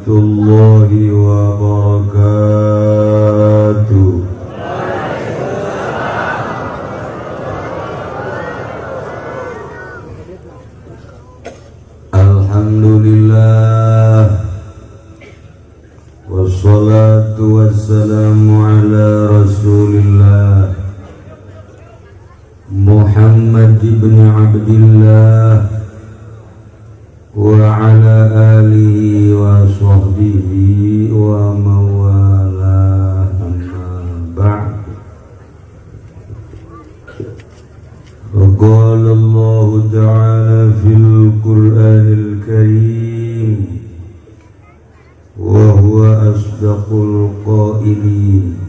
warahmatullahi wabarakatuh. Alhamdulillah, wassalatu wassalamu ala rasulillah Muhammad ibn Abdillah wa ala alihi wa sahbihi wa mawalah, amma ba'd. Qala Allah ta'ala fil Qur'anil Karim wa huwa asdaqul qailin.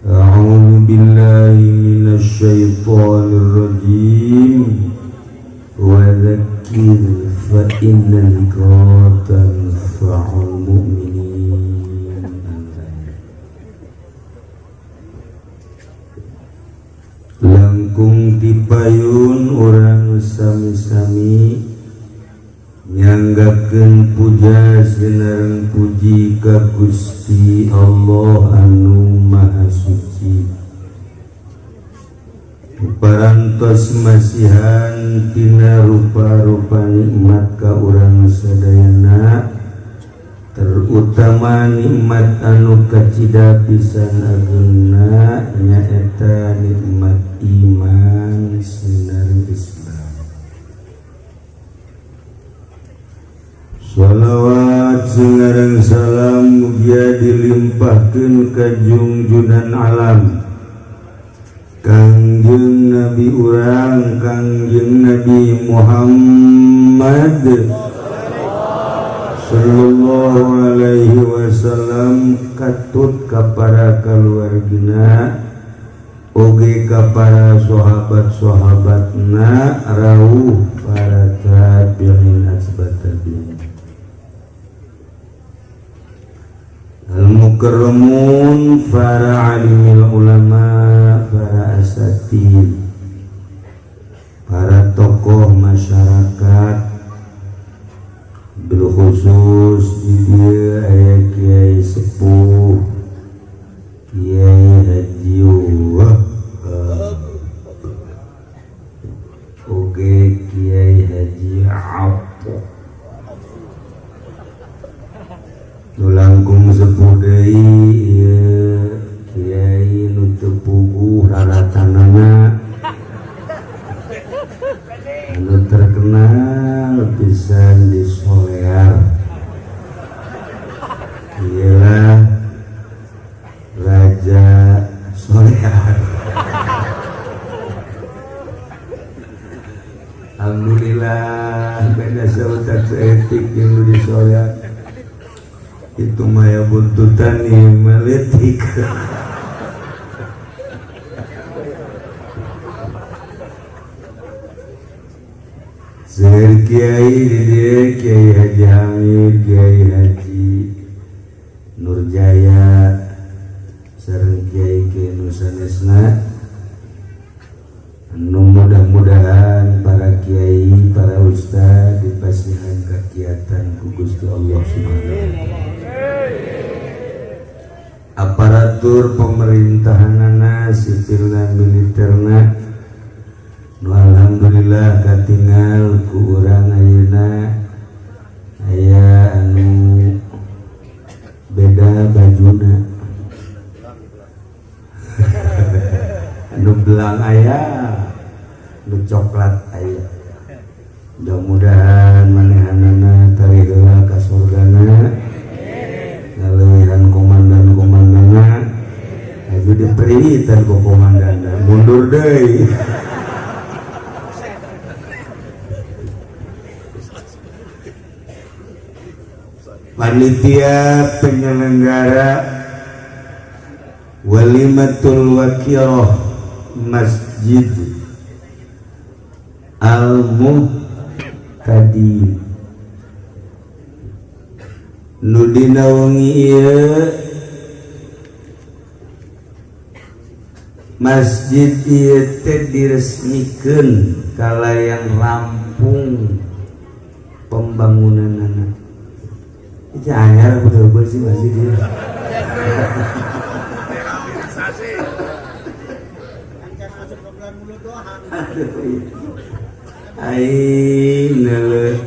A'udzu billahi minasy syaithanir rajim. Wa dzakkir fa inna dzikra tanfa'ul mu'minin. Langkung dipayun urang sami-sami nyanggakeun puja sinareng puji ka Gusti Allah anu Maha Suci. Parantos masihan tina rupa-rupa nikmat ka urang sadayana, terutama nikmat anu kacida pisan ageungna nyaeta nikmat iman sinareng Islam. Shalawat sinareng salam mugia dilimpahkeun ka jungjunan alam Kangjeng Nabi urang Kangjeng Nabi Muhammad sallallahu alaihi wasallam, katut ka para kaluargina oge ka para sahabat-sahabatna rauh para tabi'in asbat tabi'in. Al-mukarramun, para alimil ulama, para asatid, para tokoh masyarakat, bil khusus di dieu aya kiai sepuh, Kiai Haji Wahab, oge Kiai Haji Apo. Langkung sepuh deui ieu kiai nu teu puguh raratanana anu terkenal pisan di Solear, ialah Raja Solear. Alhamdulillah beda sautak seetik yang di Solear itu maya buntutan nih meletik. Seueur kiai di dieu, Kiai Haji Hamid, Kiai Haji Nurjaya, sareng kiai kiai nu sanesna. Anu mudah-mudahan para kiai, para ustad dipasihan kakiatan ku Gusti Allah Subhanahu wa taala. Aparatur pemerintahanana, sipilna, militerna, nu alhamdulillah katingal ku urang ayeuna aya anu beda bajuna, anu belang aya, anu coklat aya. Mudah-mudahan manehanana tari heula ka surgana, ngaleuwihan komandan-komandana, aju diperiwitan ku komandan mundur deui. Panitia penyelenggara Walimatul Waqiroh Masjid Al-Muhtadi nu dina wengi ieu masjid ieu teh diresmikeun kalayang rampung pembangunanana. Itu anyar betul sih masih dia. Aing neuleuh.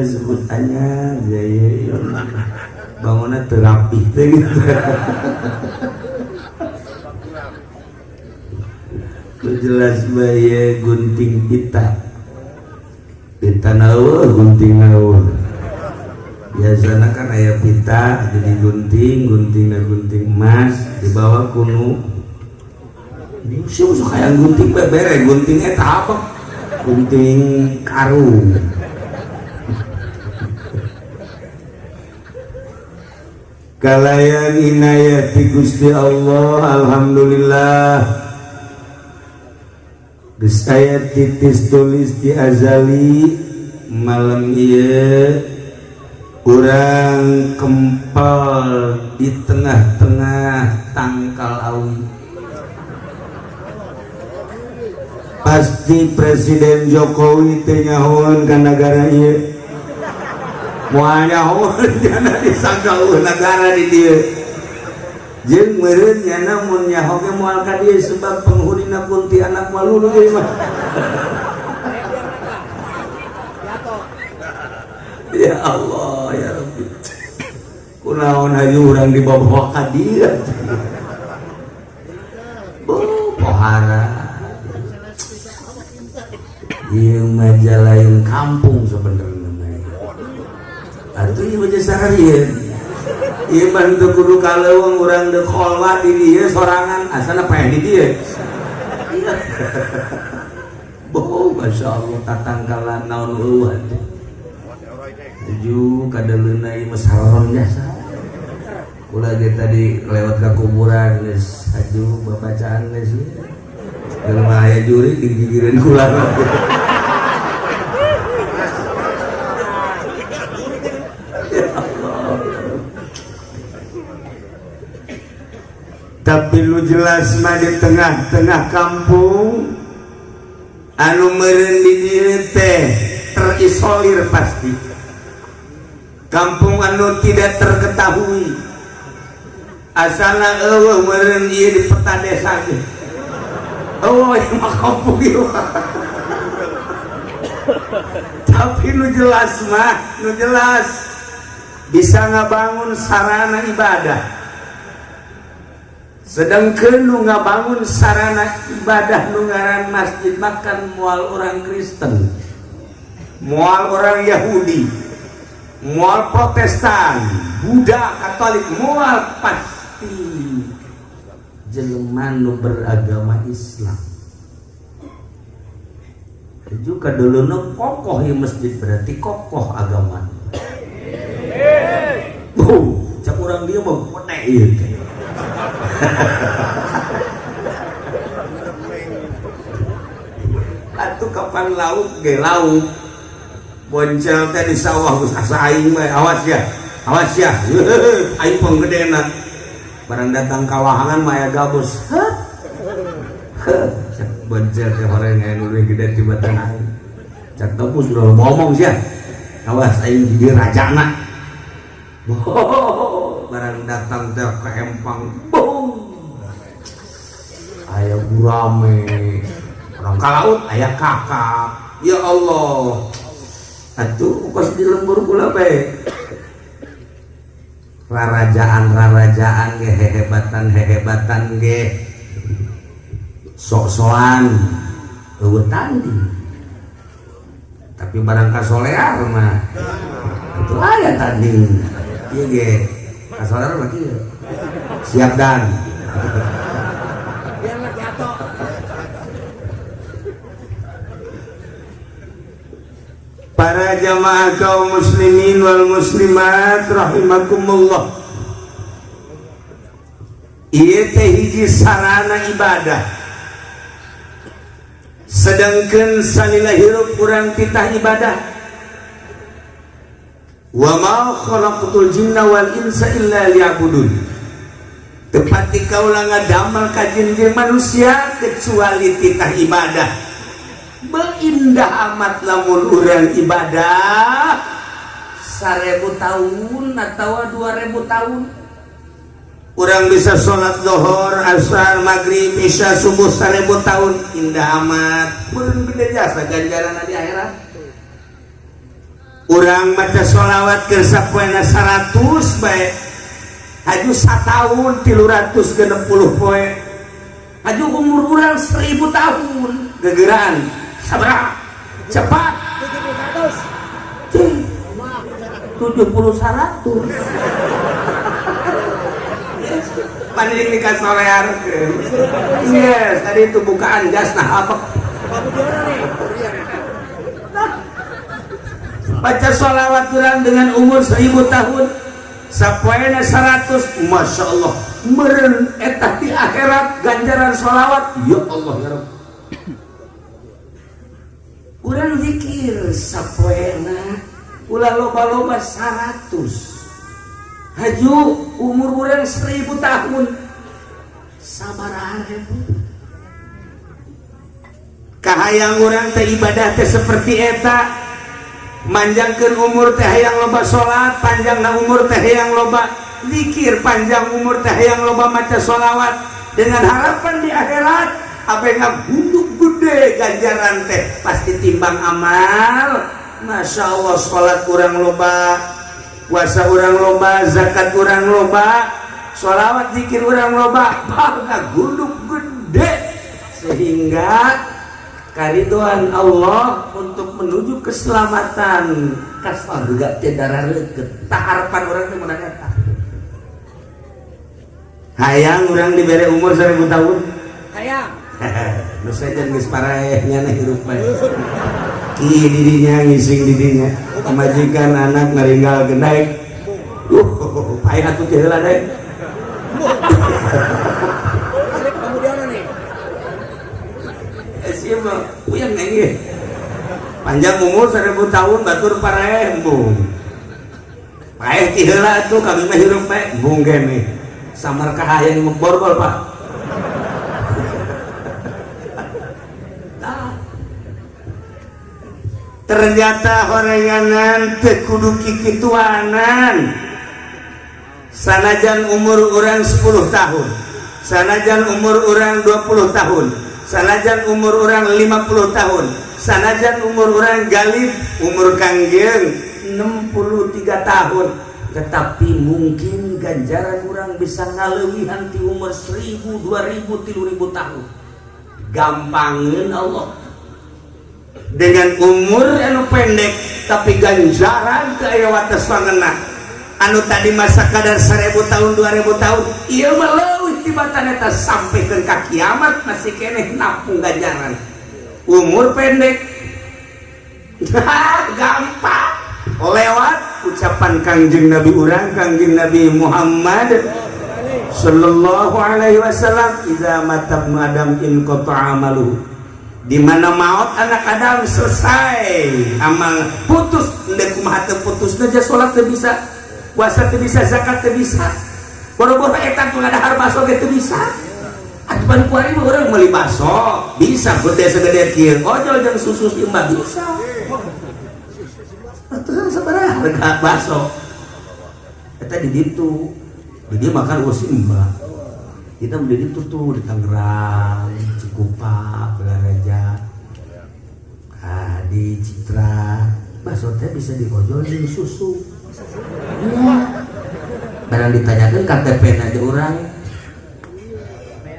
Sebut anyar jaya bangunna teu rapih teh gitu. Jelas bae gunting pita. Pita naeuh gunting naeuh. Biasana kan aya pita jadi gunting, guntingna gunting emas dibawa kunu. Sih sok hayang gunting bae bere gunting eta apa? Gunting karung. Kalayan inayati Gusti Allah, alhamdulillah. Geus aya titis tulis di azali malam ieu urang kempal di tengah-tengah tangkal awi. Pasti Presiden Jokowi teh nyahoeun ka nagara ieu. Moal nyahoeun jana disangka nagara di dieu. Jeung meureun nyana mun nyaho ge moal ka dieu sebab penghunina kuntianak malulu ieu mah. Ya Allah ya Rabbi. Kunaon hayu urang dibawa ka dieu. Oh, pohara. Ieu mah jalain kampung sebenarnya mah. Atuh ieu mah sararieun. Ieu mah teu kudu kaleuweung urang deuk kholwa di dieu sorangan asana paeh di dieu. Boh, Masya Allah tatangkalan naon eueuh teh. Tuju kadaleuna ieu mah saron jasa. Kula ge tadi lewat ka kuburan geus aju babacaan geus ieu. Jelema aya juri digigireun kula. Ya Allah. Tapi lu jelas mah di tengah-tengah kampung anu meureun di dieu teh terisolir pasti. Kampung anu tidak terketahui. Asana eueuh meureun ieu di peta desa teh. Eueuh ieu mah kampung ieu. Tapi nu jelas mah, nu jelas bisa ngabangun sarana ibadah. Sedangkan nu ngabangun sarana ibadah nu ngaran masjid makan moal orang Kristen, moal orang Yahudi, moal Protestan, Buddha, Katolik, moal pasti jelema nu beragama Islam. Juga dulu nu kokoh di masjid berarti kokoh agama. Cak urang dia mah gede ieu teh. Atuh kapan lauk ge lauk. Boncel teh di sawah geus asa aing we, awas ya. Awas ya. Aing panggedena. Barang datang ka wahangan mah aya gabus. Cak boncel teh horeng aya nu leuwih gede tibatan aing. Cak gabus udah ngomong sia. Awas aing jadi rajana. Barang datang teh ke empang. Boom. Aya gurame. Orang ka laut aya kakap. Ya Allah. Atuh kos di lembur kula bae. Rarajaan-rarajaan ge hehebatan-hehebatan ge sok-sokan eueuh tanding. Tapi barang kasolear mah itu aya tanding. Ieu ge kasolear mah kieu. Siap dan. Para jamaah kaum muslimin wal muslimat rahimakumullah. Ieu teh hiji sarana ibadah. Sedangkan salila hirup urang titah ibadah. Wa ma khalaqtul jinna wal insa illa liya'budun. Tepati kaula ngadamel ka jin jeung manusia kecuali titah ibadah. Beindah amat lamun urang ibadah. 1000 tahun atau 2000 tahun. Urang bisa sholat dohor, asar, maghrib, isya, subuh 1000 tahun, indah amat. Meureun gede jasa ganjaran di akhirat. Urang maca sholawat keur sapoena 100 bae, haju satahun 360 poe, haju umur urang 1000 tahun, gegeraan sabaraha cepat? Cing, 70 100 paling dikasolearkeun. Yes, tadi itu bukaan jas, nah apa? Nah, baca sholawat kurang dengan umur 1000 tahun sapoena 100, Masya Allah, meren eta di akhirat ganjaran sholawat, ya Allah ya Rabb. Urang zikir sapoena ulah loba-loba 100, haju umur urang 1000 tahun, sabaraha ribu? Kahayang urang teh ibadah teh seperti eta, manjangkeun umur teh hayang loba salat, panjangna umur teh hayang loba zikir, panjang umur teh hayang loba maca sholawat, dengan harapan di akhirat apa yang ngagunduk gede ganjaran teh pasti timbang amal. Masya Allah, sholat kurang loba, puasa urang loba, zakat urang loba, sholawat zikir urang loba, bangga gunduk gede, sehingga karidoan Allah untuk menuju keselamatan ka surga teh darareukeuh. Tah, harapan urang teh menang eta. Hayang urang dibere umur 1000 tahun? Hayang. Nu sejen geus paraeh nya hirup bae. Ki didinya ngising, didinya pamajikan anak ngaringgal naik. Payah atuh teh heula deui. Slip kamu di mana nih? Eh, sieun mah puyeng neng. Panjang umur 1000 tahun, batur paraeh, embung. Paeh ti heula atuh, kami mah hirup bae, embung kene. Samar kahayang borgol, Pak. Tah. Ternyata horenganan teu kudu kikituanan. Sanajan umur urang 10 tahun, sanajan umur urang 20 tahun, sanajan umur urang 50 tahun, sanajan umur urang galib umur kangjeng 63 tahun, tetapi mungkin ganjaran urang bisa ngaleuwihan ti umur 1000, 2000, 3000 tahun. Gampangeun Allah dengan umur anu pendek tapi ganjaran teu aya wates wangenna. Anu tadi masa kadar 1000 tahun, 2000 tahun, ieu mah leuwih tibatan eta, sampai ke ka kiamat masih keneh napung ganjaran. Umur pendek gampang lewat ucapan Kangjeng Nabi urang, Kangjeng Nabi Muhammad sallallahu alaihi wasallam, "Idza mata ibnu adam inqata amaluhu." Di mana maut anak Adam, selesai amal, putus. Ndek kumaha teu putus aja, salat teu bisa, puasa teu bisa, zakat teu bisa, boro-boro eta tuh ngadahar baso ge teu bisa. Atuh pan kuari mah urang meuli baso bisa gede segede kieu, ojol jeung susu ieu mah bisa. Atuh sabaraha harga baso eta di ditu? Di dieu makan eueuh mbah. Kita beli itu tuh di Tangerang, Cikupa, Balaraja, ah, di Citra, bakso teh bisa diojol di susu. Iya. Barang ditanyakan KTP aja orang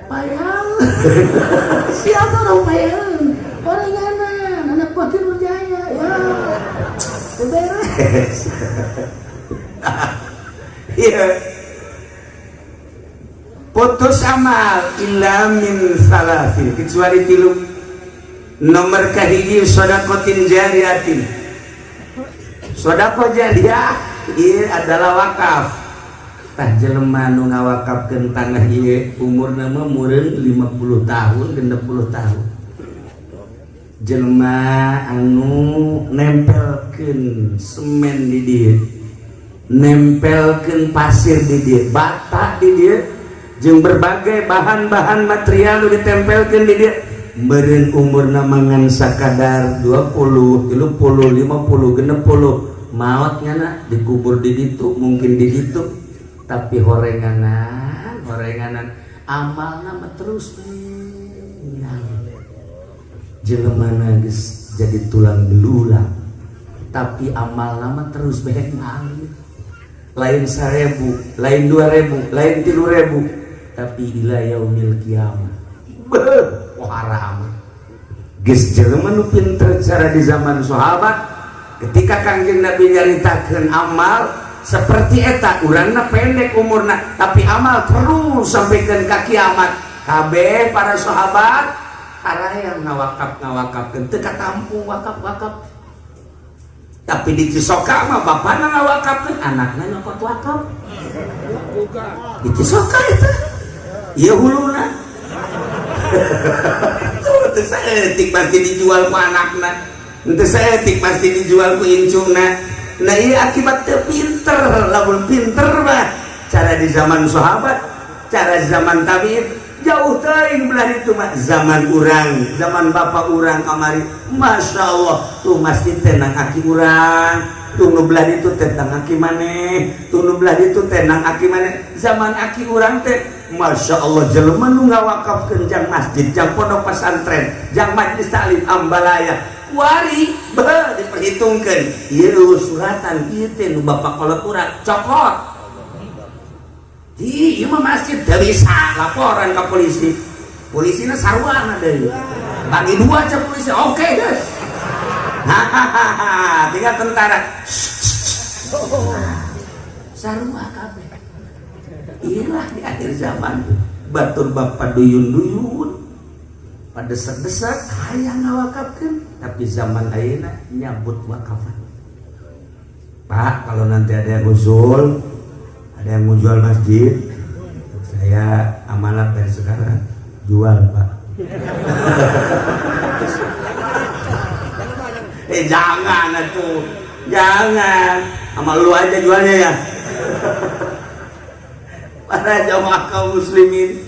payang. Siapa orang payang? Orang mana? Anak Batin Berjaya. Ya, beres. Iya. Putus amal illa min salasin, kecuali tilu. Nomor kahiji, sodakotin jariatin. Sodako jariah ieu adalah wakaf. Tah, jelema nu ngawakafkeun tanah ieu umurna mah meureun 50 tahun, 60 tahun. Jelema anu nempelkeun semen di dieu, nempelkeun pasir di dieu, bata di dieu, jeung berbagai bahan-bahan material nu ditempelkeun di dieu, meureun umurna mangan sakadar 20, 30, 50, 60. Maot nyana dikubur di ditu, mungkin di ditu, tapi horenganan horenganan amalna mah terus ngalir. Jelema geus jadi tulang belulang, tapi amalna mah terus bae ngalir. Lain 1000, lain 2000, lain 3000, tapi ila yaumil kiamah. Beuh, pohara amat. Geus jelema nu pinter cara di zaman sahabat, ketika Kangjeng Nabi nyaritakeun amal seperti eta, urangna pendek umurna, tapi amal terus sampaikan ka kiamat. Kabeh para sahabat harayang ngawakap ngawakapkeun, teu katampung wakap-wakap. Tapi di Cisoka mah bapana ngawakapkeun, anakna nyokot wakap. Di Cisoka eta ieu huluna. Teu saeutik pasti dijual ku anakna, teu saeutik pasti dijual ku incungna. Nah, ieu akibat teu pinter. Lamun pinter mah cara di zaman sahabat, cara zaman tabiin, jauh teuing belah itu mah. Zaman urang, zaman bapak urang kamari, Masya Allah, tuh masjid tenang aki urang tuh, nu belah itu tentang aki maneh tuh, nu belah itu tenang aki maneh. Zaman aki urang teh, Masya Allah, jelema nu ngawakafkeun jang masjid, jang pondok pesantren, jang majlis taklim Ambalaya kuari, beuh, diperhitungkeun ieu suratan ieu teh nu bapak kolot urang cokot di ieu mah masjid teu bisa, laporan ke polisi. Polisina sarwana deui, bagi dua cek polisi. Oke guys, hahaha, tinggal tentara sarua kabeh. Iyalah, di akhir zaman batur bapak duyun-duyun pada desek-desek hayang ngawakafkeun, tapi zaman ayeuna nyabut wakafan. Pak, kalau nanti ada yang usul, ada yang mau jual masjid, saya amanat dari sekarang, jual, Pak. Eh, jangan atuh, jangan, sama lu aja jualnya ya. Para jamaah kaum muslimin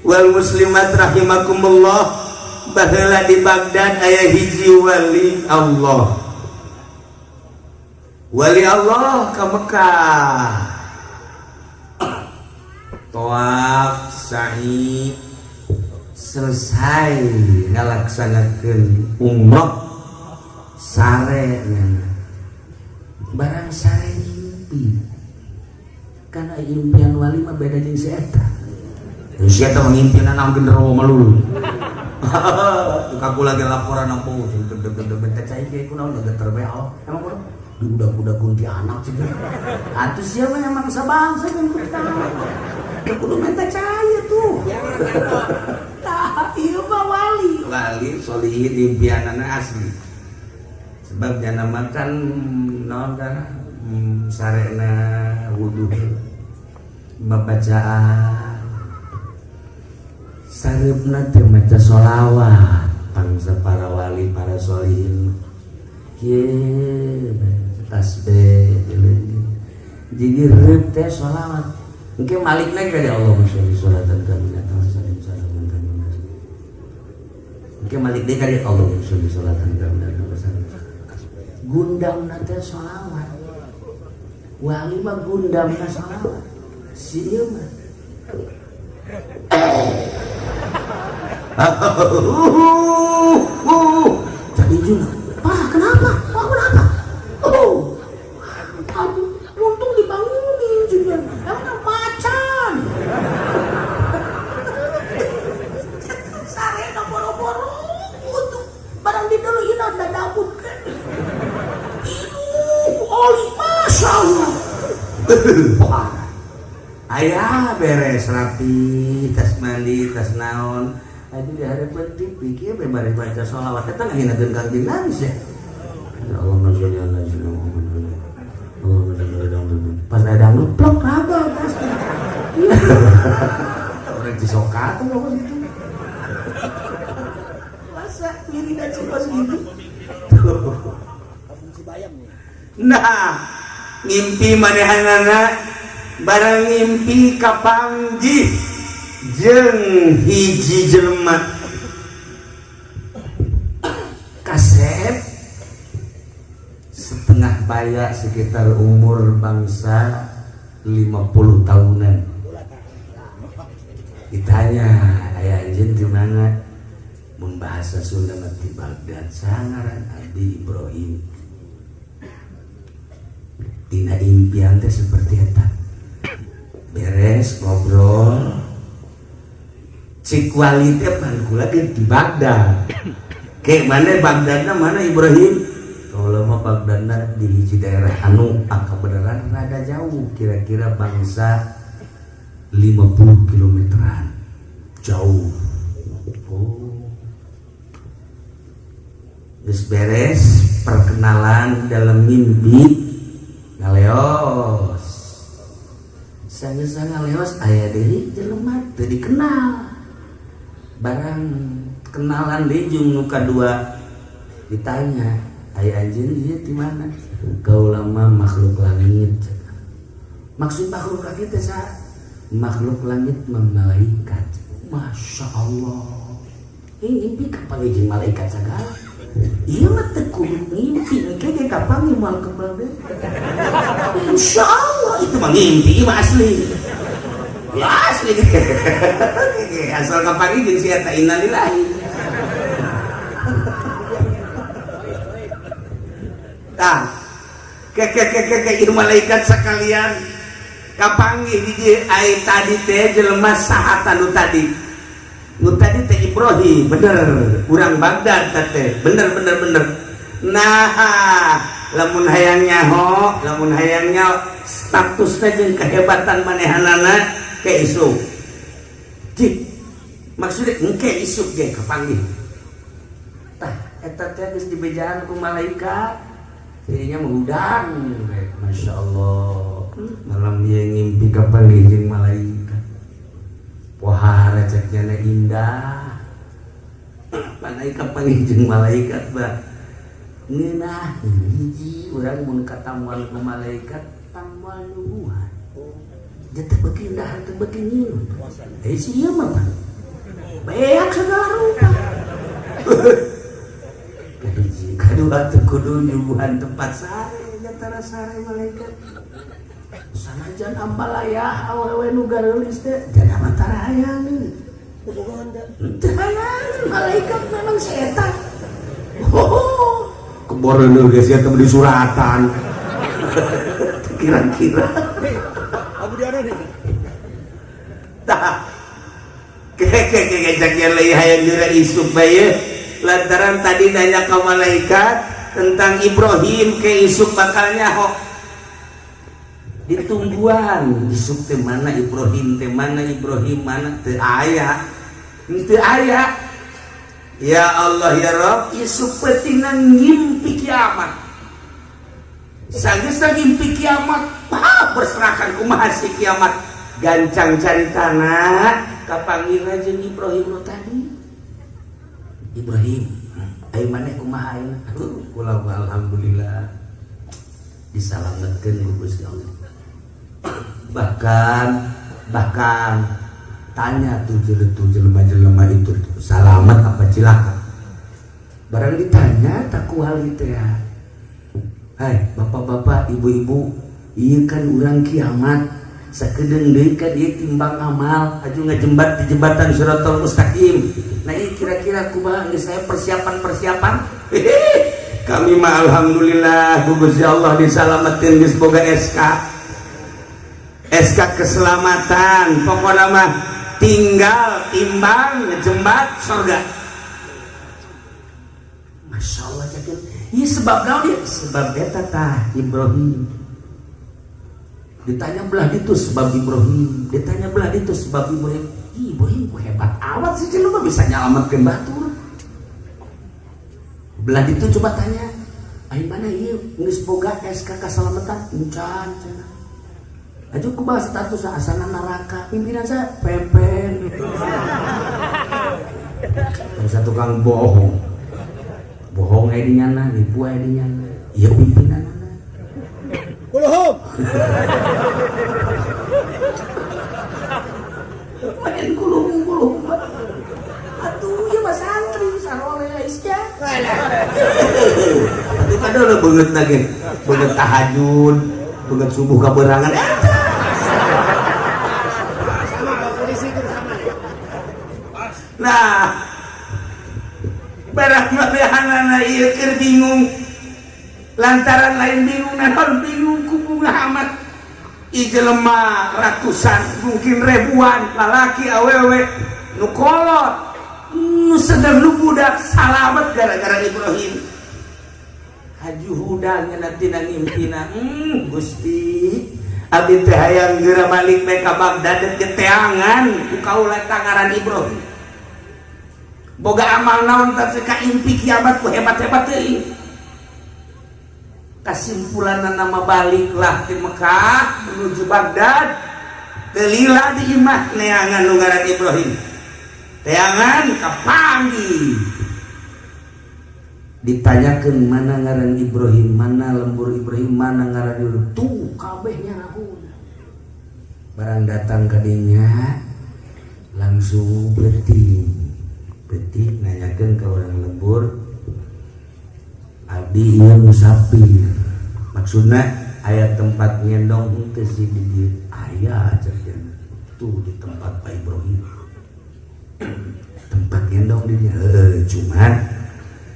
wal muslimat rahimakumullah, baheula di Baghdad aya hiji wali Allah. Wali Allah ke Mekah, tawaf, sa'i, selesai ngalaksanakeun umroh, sare. Barang sare ngimpi, karena impian wali mah beda jeung si eta. Si eta mah ngimpian nang genderuwo melulu. Aku lagi laporan ampu gede-gede benta cai ge kunaon geter bae. Oh, emang kunaon di udah kuntilanak sih. Atuh sia mah emang sabangsa jeung kudu kudu minta cai tuh. Tah, ieu mah wali wali solihin, impianana asli, sebab jana makan naon kana sarena wudu, babacaan sareupna teh maca sholawat. Bangsa para wali, para solihin kieu, tasbih jadi reup teh sholawat. Engke malikna ka dia, Allahumma sholli sholatan kamilatan wa sallim salaman kamilatan. Engke malik deui ka dia, Allahumma sholli sholatan kamilatan wa sallim. Gundamna teh sholawat. Wali mah gundamna sholawat. Si ieu mah Cak Ijun, "Pak, kenapa? Pak, kenapa?" "Oh, aduh, untung dibangunin juga. Emang macan." Sarena boro-boro, untuk barang di dulu ini ada dapur kan. Iduh, oli, Masya Allah. Wah, ayah beres rapi, tas mandi, tas naon. Aduh, di hadapan TV, kieu bae bari baca sholawat eta ngahinakeun Kangjeng Nabi sih. Ya Allahumma sholli ala sayyidina Muhammad. Allahumma sholli ala Muhammad. Pas ada dangdut plok raba tas. Orang Cisoka tuh apa gitu. Masa wiridan kos gitu. Nah, ngimpi manehanana, barang ngimpi kapanggih jeung hiji jelema kasep setengah. paya sekitar umur bangsa 50 tahunan. Ditanya, aya anjeun di mana? Mun bahasa Sunda mah di Baghdad, sangaran Abdi Ibrahim. Dina impian teh seperti eta. Beres ngobrol, cik wali teh pan kula ge di Baghdad. Ke mana Baghdadna, mana Ibrahim? Kalau mah Baghdadna di hiji daerah anu kebenaran rada jauh, kira-kira bangsa 50 kilometeran jauh. Oh. Geus beres perkenalan dalam mimpi ngaleos. Sanggeus ngaleos aya deui jelema teu dikenal. Barang kenalan deui jeung nu kadua ditanya, "Aya anjeun ieu di mana?" "Kaula mah makhluk langit." Maksud makhluk langit teh saha? Makhluk langit mah malaikat. Masya Allah. Ini ngimpi kapan jeung malaikat sagala. Ieu mah teu kudu ngimpi, engke ge kapan moal kebal deui. Insya Allah itu mah ngimpi, ieu mah asli. Ya asli. Asal kapan jeung si eta innalillahi. Tah. Ke ke ke ke ke ieu malaikat sekalian kapanggih di dieu ai tadi teh jelema saha nu tadi? Nu tadi teh Ibrahim, bener, urang Baghdad teh, bener bener bener. Nah, lamun hayang nyaho, lamun hayang nyaho statusna jeung kehebatan manehanana ke isuk. Cik, maksudnya engke isuk ge kapanggih. Tah, eta teh geus dibejaan ku malaikat. Jadinya mengudang, Masya Allah. Malam dia ngimpi kapanggih jeung malaikat. Wah, ceknya indah. Panai kapanggih jeung malaikat bah. Ngeunah hiji urang mun katamuan ku malaikat tamuan nyuguhan. Dia teh beuki indah teh beuki nyiun. Eh si ieu mah beak segala rupa. Kahiji, kadua teu kudu nyuguhan tempat sare jatara sare malaikat. Sanajan ambalaya awewe nu gareulis teh jada mah tarahayangeun. Teu hayangeun malaikat memang setan. Oh, keboreuneuh geus ya teh di suratan. Kira-kira. Abu Diana nih. Tah. Ke ke ke cak leuy hayang jura isuk bae. Lantaran tadi nanya ke malaikat tentang Ibrahim ke isuk bakal nyaho. Ditungguan isuk teh mana Ibrahim teh mana Ibrahim mana teu aya. Teu aya. Ya Allah ya Rabb, isuk peutingna ngimpi kiamat. Sanggeus ngimpi kiamat, ah, berserakan kumaha si kiamat. Gancang caritana kapanggih jeung Ibrahim nu tadi. Ibrahim, ayo maneh kumaha ayeuna? Aduh, kula alhamdulillah disalametkeun ku Gusti Allah. Bahkan bahkan tanya tuh jelema-jelema itu selamat apa cilaka. Barang ditanya tak kuali teh. Hai bapak-bapak, ibu-ibu, iya kan urang kiamat sakedeung deui kan ieu timbang amal aju ngajembat di jembatan Shiratal Mustaqim. Nah ini kira-kira kumaha geus saya persiapan-persiapan? Kami mah alhamdulillah ku Gusti Allah disalametin geus boga SK. SK keselamatan pokoknya mah tinggal timbang ngejembat surga. Masya Allah cakep. Ini sebab naon dia? Sebab eta tah Ibrahim. Ditanya belah itu sebab Ibrahim, ditanya belah itu sebab Ibrahim. Ih, Ibrahim ku hebat amat sih jelema bisa nyalametkeun batur. Belah itu coba tanya, ai mana ieu geus boga SK kasalamatan? Encan cenah. Aju kumaha status asana neraka? Pimpinan saya Pepen. Bangsa tukang bohong. Bohong aya di nyana, nipu aya di nyana. Ieu pimpinan. Kulhum. Main kulhum kulhum. Atuh ieu mah santri saroleh isya. Atuh kadeuleung beungeut na ge. Beungeut tahajud, beungeut subuh kaberangan eta. Sama Pak Polisi itu sama. Nah, barang manehanana ieu keur bingung. Lantaran lain bingung naon, bingung ku bunga amat. Ieu jelema ratusan, mungkin ribuan, lalaki awewe, nu kolot, nu sedang, nu budak, salamet gara-gara Ibrahim. Haju hudang tina ngimpina, Gusti, abdi teh hayang geura balik bae ka Bagdad ke teangan ku kaula tangaran Ibrahim. Boga amal naon teh ka impi kiamat ku hebat-hebat teuing. Kesimpulan nama baliklah di Mekah menuju Baghdad, telila di imah neangan nu ngaran Ibrahim, teangan kapanggih, ditanyakan mana ngaran Ibrahim, mana lembur Ibrahim, mana ngaran Ibrahim, tuh kabehnya ngahuna. Barang datang ka dinya langsung peuting peuting nanyakeun ke orang lembur, "Abdi ieu musafir, maksudna aya tempat ngendong henteu sih di dieu?" "Aya," cek, "tuh di tempat Pak Ibrahim tempat ngendong di dieu." Heuh, cuman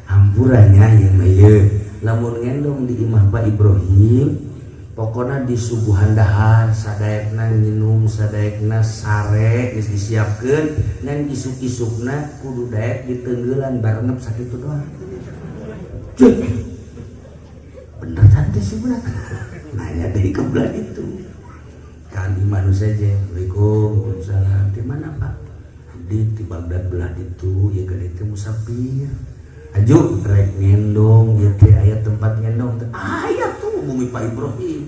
hampurannya ieu mah, ieu lamun ngendong di imah Pak Ibrahim pokoknya di suguhan dahar sadaekna, minum sadaekna, sare geus disiapkeun, ngan isuk-isukna kudu daek diteunggelan barengep, sakitu doang. Cuy, bener tadi sih bener. Nanya dari kebelah itu kan di mana saja. "Assalamualaikum." "Waalaikumsalam." "Di mana, Pak?" Di Baghdad belah itu ya, gede teh musafir. "Aju rek ngendong ieu teh, aya tempat ngendong teh?" "Aya, tuh bumi Pak Ibrahim.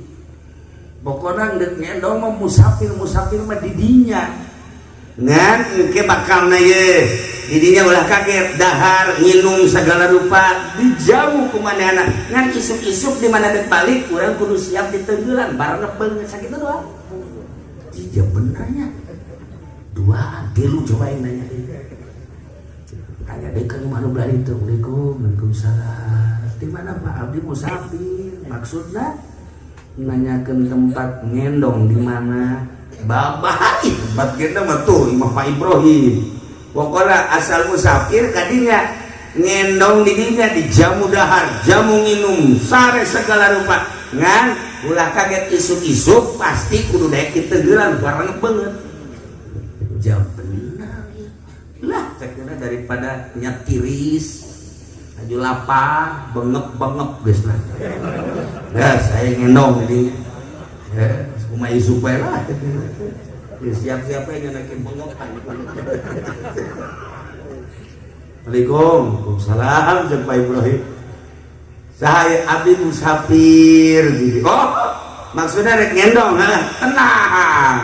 Pokoknya ndek ngendong mah musafir musafir mah di dinya, ngan engke bakalna ye di dinya, ulah kaget, dahar nginum segala rupa dijamu ku manehna, ngan isuk-isuk di mana dek balik urang kudu siap diteunggelan bareng beungeut, sakitu doang." Iya, benernya dua tilu cobain nanya deh, tanya deh ke rumah nu belah itu. "Assalamualaikum." "Waalaikumsalam." "Di mana, Pak?" "Abdi musafir, maksudnya nanyakeun tempat ngendong di mana." "Bapak, tempat ngendong mah tuh imah Pak Ibrahim. Pokoknya asal musafir kadinya ngendong di dinya, dijamu dahar, jamu minum, sare segala rupa, ngan ulah kaget, isuk-isuk pasti kudu daek diteunggelan bareng beungeut." Jam bener lah cekna, daripada nyatiris aju lapar bengep-bengep, geus lah ya saya ngendong di dinya ya, kumaha isuk bae lah ya, siap-siap aja nyenakeun bengepan. "Assalamualaikum." "Waalaikumsalam," cek Pak Ibrahim. "Saya abdi musafir." "Oh, maksudnya rek ngendong." "Ha, tenang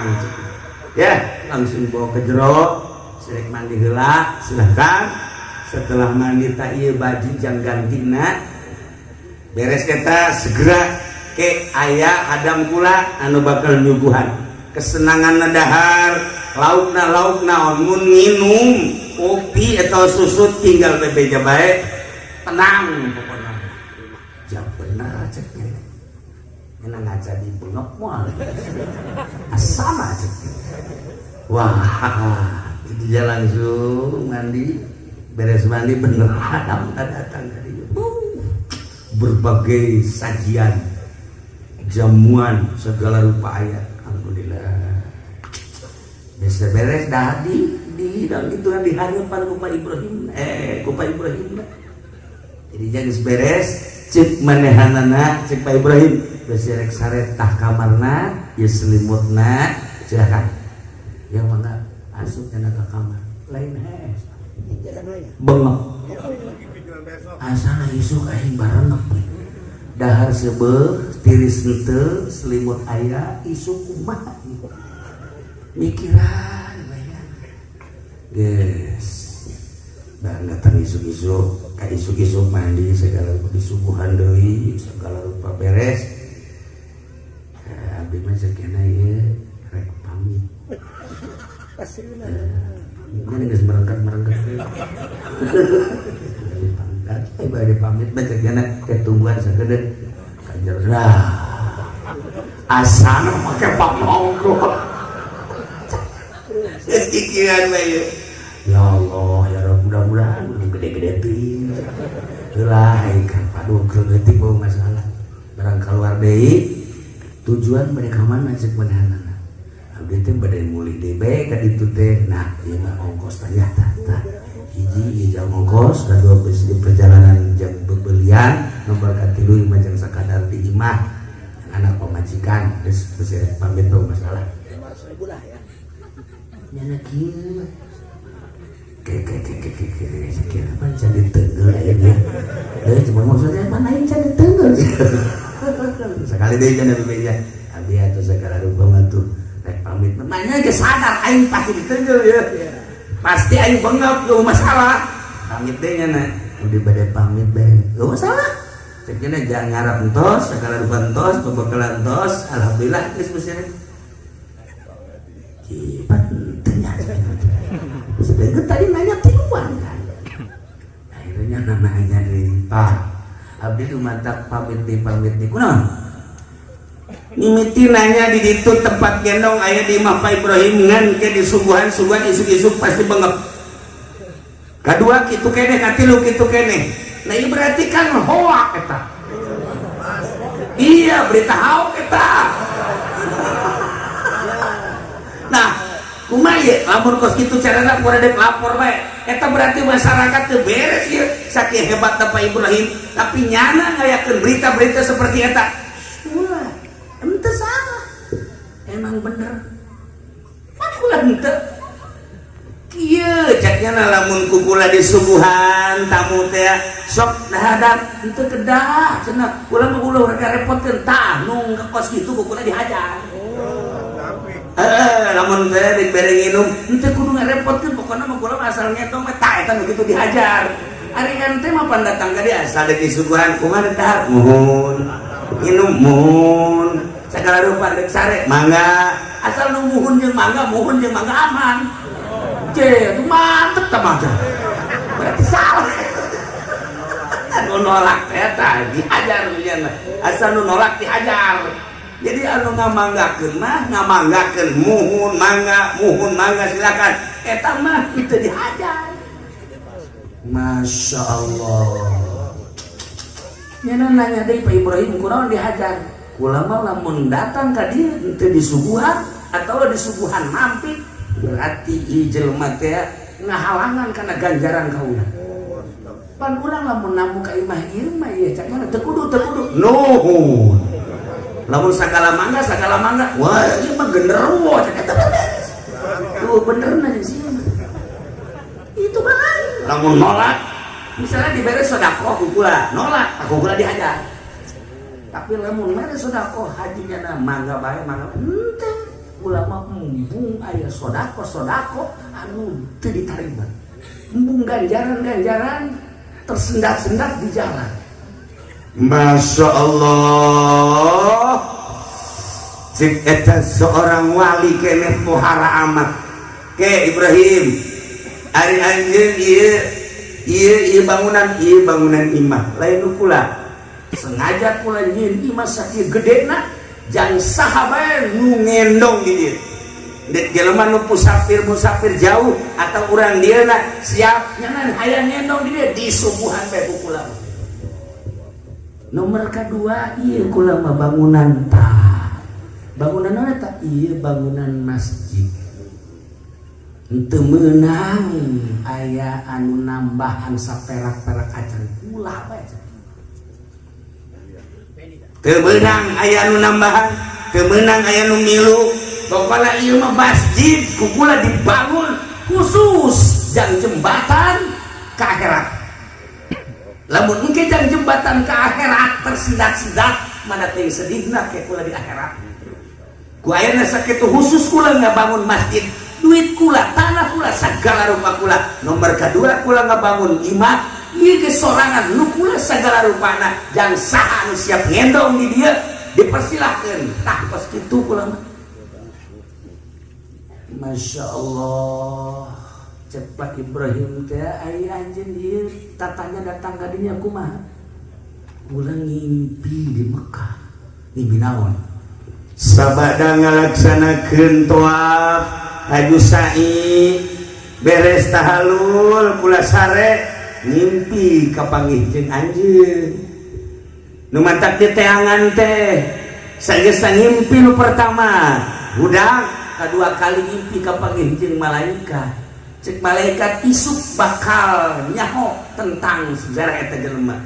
ya." Langsung bawa ke jero, "Rek mandi heula, silahkan." Setelah mandi, tak ieu baju jang gantina. Beres eta segera ke aya hadam kula anu bakal nyuguhan kesenangan, dahar laukna, lauk naon, mun minum kopi atau susu tinggal bebeja bae, tenang pokoknya. Jam bener ceknya, enak ngaca di bengep moal asama ceknya. Wah, jadi dia langsung mandi, beres mandi bener hadam datang tadi berbagai sajian jamuan segala rupa aya. Alhamdulillah bisa beres dah di dalam itu di harapan ku Pak Ibrahim, eh, ku Pak Ibrahim. Jadi jangan beres cek manehanana, cek Pak Ibrahim, "Besi rek sare tah kamarna ya, selimutna silakan ya, mangga asup cenah ke kamar." Lain hees bengep, asal isuk aing bareng dahar seubeuh, tiris henteu, selimut aya, isuk kumaha mikiran. Geus barang datang isuk-isuk ka isuk-isuk mandi segala disuguhan deui segala rupa beres. Eh, abdi mah sakena ieu rek pamit. Ini geus merengket-merengket. Eh, bade pamit bae cekena, ketungguan sakedeung. Ka jero. Lah. Asana make pamongko. Geus kikieuan bae. Ya Allah, ya Rabb, mudah-mudahan gede-gede teuing. Heula kan paduh leutik bau masalah. Barang keluar deui tujuan mereka mana cek manahanana. Abdi teh bade mulih deui bae ka ditu teh. Nah, ieu mah ongkos tanya tah tah. Hiji ieu jang ongkos, kadua geus di perjalanan jang bebelian, nomor katilu ieu mah jang sakadar di imah. Anak pamajikan geus geus pamit bau masalah. 500 ribu lah ya. Nyana kieu. Ke ke ke ke ke ke sakira pan jadi tenggel aya dia. Eh cuma maksudnya mana yang jadi tenggel. Sekali deui cenah bebeja. Abdi atuh segala rupa mah tuh rek pamit. Manya ge sadar aing pasti ditenggel ya. Pasti aing bengep gak masalah. Pamit deui nya udah bade pamit bae. Gak masalah. Cek nya jangan ngarap entos, segala rupa entos, pembekalan entos, alhamdulillah geus beres. Kipat teu nya. Sedangkan tadi nanya tiluan kan. Akhirnya namanya di Pak abdi dumatak pamit di kunaon? Mimiti nanya di ditu tempat gendong aya di imah Pak Ibrahim ngan ke disuguhan-suguhan isuk-isuk pasti bengep. Kedua kitu keneh, katilu kitu keneh. Nah ini berarti kan hoak eta. Iya berita hoak eta. Nah kumaha ieu lamun kos kitu carana ku rada lapor bae. Eta berarti masyarakat teu beres ieu sakieu hebatna Pak Ibrahim tapi nyana ngayakeun berita-berita seperti eta. Wah, henteu salah. Emang bener. Mah kula henteu. Kieu cek nya lamun ku kula disuguhan tamu teh sok dahadap henteu kedah cenah kula mah ulah rek repotkeun tah nu kos kitu ku kula dihajar. Lamun teh dibere nginum henteu kudu ngarepotkeun pokona mah kula asal ngetong mah tah eta nu kitu dihajar. Ari ente mah pan datang ka dia asal deuk disuguhan kumaha dahar muhun nginum muhun sagala rupa deuk sare mangga asal nu muhun jeung mangga muhun jeung mangga aman. Je, itu mantep tah mah. Berarti salah. Nu nolak teh tah dihajar nya asal nu nolak dihajar. Jadi anu ngamanggakeun mah ngamanggakeun muhun mangga silakan. Eta mah itu dihajar. Masya Allah. Nyana nanya deui Pak Ibrahim kunaon dihajar? Kula mah lamun datang ka dieu henteu disuguhan atawa disuguhan mampir berarti ieu jelema teh ngahalangan kana ganjaran ka urang. Pan urang lamun namu ka imah ieu mah ieu cak mana teu kudu teu kudu. Nuhun. Lamun sagala mangga wah ieu mah genderuwo cak eta beres. Tuh benerna jeung sieun. Itu mah lain. Lamun nolak misalnya dibere sedekah ku kula, nolak aku kula dihajar. Tapi lamun mere sedekah hajinya na mangga bae mangga henteu. Ulama embung aya sedekah anu teu ditarima. Embung ganjaran-ganjaran tersendat-sendat di jalan. Masya Allah. Cik eta seorang wali keneh pohara amat. Ke Ibrahim, ari anjeun ieu ieu ieu bangunan imah lain nu kula. Sengaja kula nyieun imah sakieu gedena jang saha bae nu ngendong di dieu. Dek jelema nu musafir jauh atau urang dieuna siap nyanan hayang ngendong di dieu disuguhan bae ku kula. Nomor kedua ieu kula mah bangunan tah. Bangunan naon eta? Ieu bangunan masjid. Henteu meunang aya anu nambahan saperak-perak acan kula bae. Teu meunang aya anu nambahan, teu meunang aya nu milu. Pokona ieu mah masjid ku kula dibangun khusus jang jembatan ka akhirat. Lamun engke jang jembatan ka akhirat tersendat-sendat mana teh sedihna ke kula di akhirat. Ku ayeuna sakitu khusus kula ngabangun masjid, duit kula, tanah kula, segala rupa kula. Nomor kedua kula ngabangun imah, ieu ge sorangan nu kula segala rupana jang saha anu siap ngendong di dieu dipersilahkeun. Tah kos kitu kula mah. Masya Allah. Cepat Ibrahim teh ai anjeun ieu tatanya datang ka dinya kumaha? Kula ngimpi di Mekah. Ngimpi naon? Sabada ngalaksanakeun tawaf haju sa'i, beres tahalul, kula sare, ngimpi kapanggih jeung anjeun. Nu mantak diteangan teh sageus ngimpi nu pertama budak, kedua kali ngimpi kapanggih jeung malaikat. Cek malaikat, isuk bakal nyaho tentang sejarah eta jelema.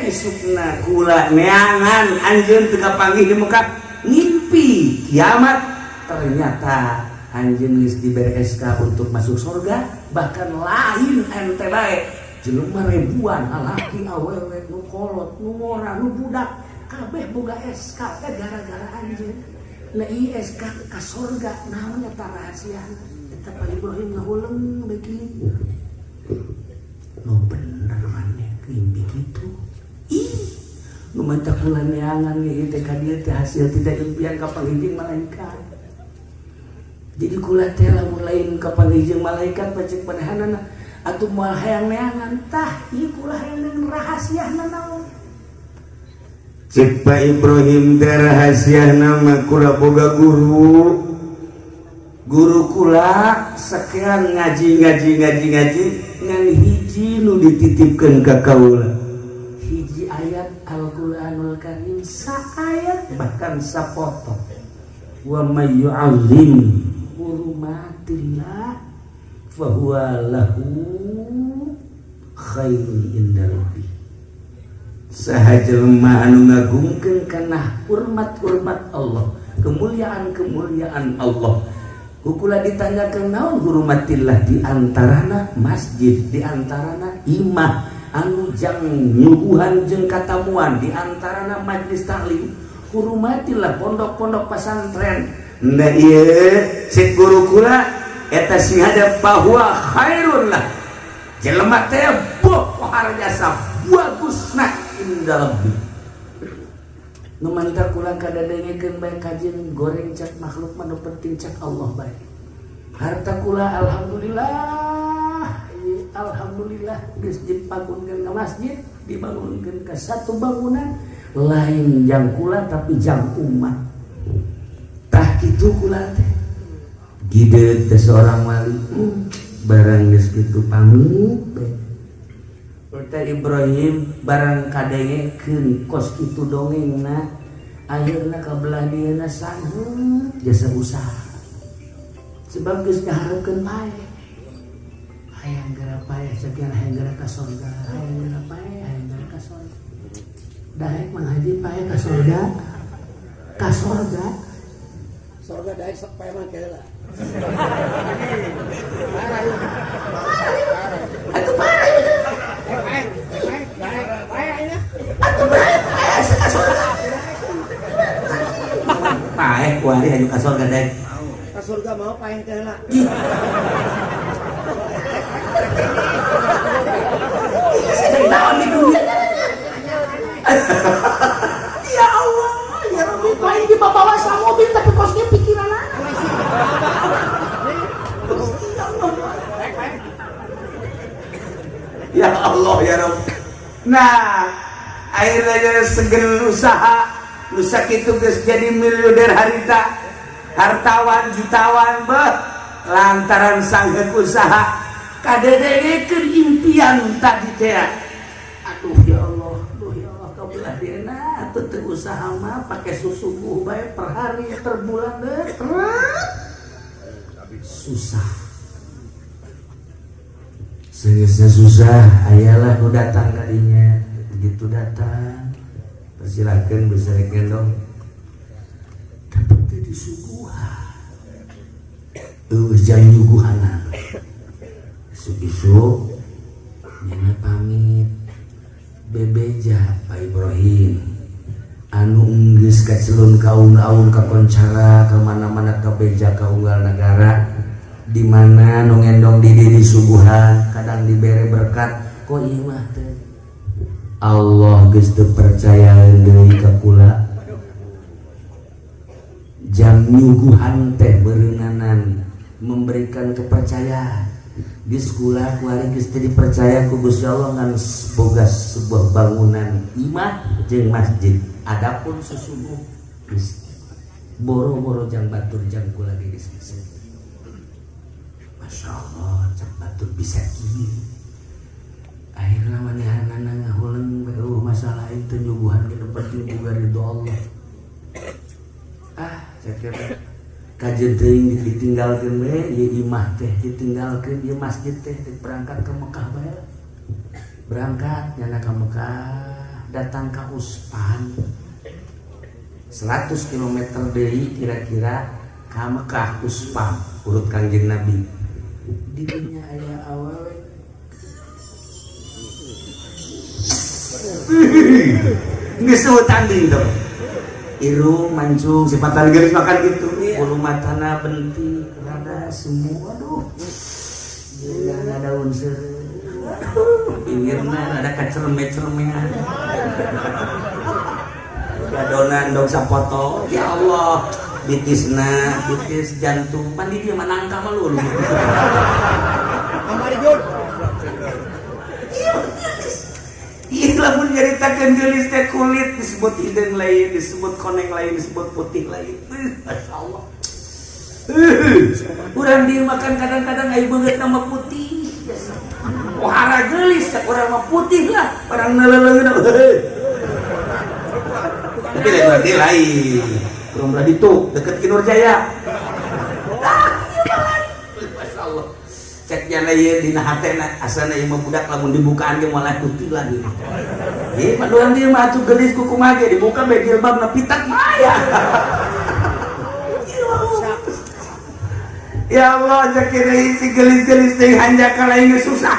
Isukna kula neangan anjeun teu kapanggih di muka, ngimpi kiamat, ternyata anjeun geus diberi SK untuk masuk surga. Bahkan lain ente bae, jelema ribuan, lalaki, awewe, nu kolot, nu ngora, nu budak, kabeh boga SK teh gara-gara anjeun. Nah, ieu SK ka surga naon eta rahasiana? Eta Pak Ibrahim ngahuleng begitu. Nu bener maneh ngimpi kitu? Ih, nu mantak kula neangan ieu teh ka dieu teh hasil tidak impian kapanggih malaikat. Jadi kula teh lamun lain kapanggih jeung malaikat, pacek panehanana atuh moal hayang neangan. Tah, ieu kula hayang neangan rahasiana naon. Cek Pak Ibrahim teh, rahasiana mah kula boga guru. Guru kula sekian ngaji, ngaji, ngaji, ngaji, ngan hiji nu dititipkeun ka kaula, hiji ayat Al-Qur'anul Karim, saayat bahkan sapotong, wa may yu'azzim hurumatillah fahuwa lahu khairun inda rabbih. Saha jelema anu ngagungkeun kana hormat-hormat Allah, kemuliaan-kemuliaan Allah. Ku kula ditanyakeun, naon hurumatillah? Di antarana masjid, di antarana imah anu jang nyuguhan jeung katamuan, di antarana majlis taklim, hurumatillah pondok-pondok pesantren. Nah, ieu cek guru kula eta sing ada bahwa khairun lah jelema teh pohar jasa bagusna inda rabbi. Nu mantap kula kadadengekeun bae kajeun goreng cak makhluk mah, nu penting cak Allah bae. Harta kula alhamdulillah, alhamdulillah geus dibangunkeun ka masjid, dibangunkeun ka satu bangunan lain jang kula tapi jang umat. Tah, kitu kula teh gide teh seorang wali. Barang geus kitu pamit bae. Teh Ibrahim barang kadengekeun kos kitu dongengna, akhirna ka belah dieuna sangheut jasa usaha, sebab geus ngaharepkeun paeh. Hayang geura paeh sekian, hayang geura ka sorga, hayang geura paeh, hayang geura ka sorga. Daek Mang Haji paeh ka sorga, ka sorga. Sorga daek sok paeh mah lah. Parah yuk. Atuh parah ieu. Paeh, paeh, daek, paeh ini. Atuh paeh, paeh ka sorga. Paeh kuari anu ka sorga daek. Ka surga mau paeh teh lah. Naon di dunia? Ya Allah, ya Rabbi, kok ini dibawa sama mobil tapi kosnya pikiran anak. Ya Allah. Ya Allah, ya Rabb. Nah, akhirnya segen usaha, nu sakitu geus jadi miliuder harita, hartawan, jutawan beh, lantaran sanggeuk usaha kadedekeun impian tadi teh. Aduh ya Allah, aduh ya Allah, kabelah dieuna atuh teu usaha mah pake susuguh bae per hari, per bulan deh, susah. Segeusna susah, ayalah nu datang kadinya. Begitu datang, persilakan bisa gendong, tapi teu disuguhan, eueuh jang nyuguhanan. Isuk-isuk nyana pamit, bebeja Pak Ibrahim anu enggeus kacelun kaung-aung, kakoncara ka mana-mana, kabeja ka unggal negara di mana nu ngendong di diri suguhan, kadang dibere berkat. Kok ieu mah teh Allah geus teu percayaeun deui ka kula jang nyuguhan teh, beureunanan memberikan kepercayaan. Di sekolah kuari geus teu dipercaya ku Gusti Allah ngan boga sebuah bangunan imah jeung masjid. Adapun susuguh geus boro-boro jang batur jang kula ge geus bisa. Masya Allah, cak batur bisa kieu. Akhirna manehanana ngahuleng eueuh masalah itu nyuguhan ge penting boga ridho Allah. Ah, cek teh kajeun teuing ditinggalkeun we ieu imah teh, ditinggalkeun ieu masjid teh, berangkat ke Mekah bae. Berangkat nyana ka Mekah, datang ka Uspan. 100 km deui kira-kira ka Mekah Uspan urut Kangjeng Nabi. Di dinya aya awewe. Geus eueuh tanding teh. Irung mancung sipatan geulis makan gitu. Bulu matana bentik rada semua, aduh. Gila ada unsur. Pinggirna ada kacerme-cermean. Gadonan dong sapoto. Ya Allah, bitisna, bitis jantung. Pan di dieu mah nangka mah lu. Amari Jun. Iya lamun nyaritakeun geulis teh kulit disebut hideung lain, disebut koneng lain, disebut putih lain. Masya Allah. Urang dieu makan kadang-kadang aya beungeut nama putih. Wahara geulis cak urang mah putih lah, barang neuleuleungeun. Tapi lain berarti lain. Urang berarti tuh deket Ki Nurjaya. Ah, ieu mah lain. Masya Allah. Cek jana ieu dina hatena asana ieu mah budak lamun dibukaan ge moal putih lagi. Ieu mah urang dieu mah atuh geulis ku kumaha ge dibuka bae jilbabna pitak mah aya. Ya Allah, cek ieu si geulis-geulis teh hanjakal aing geus susah.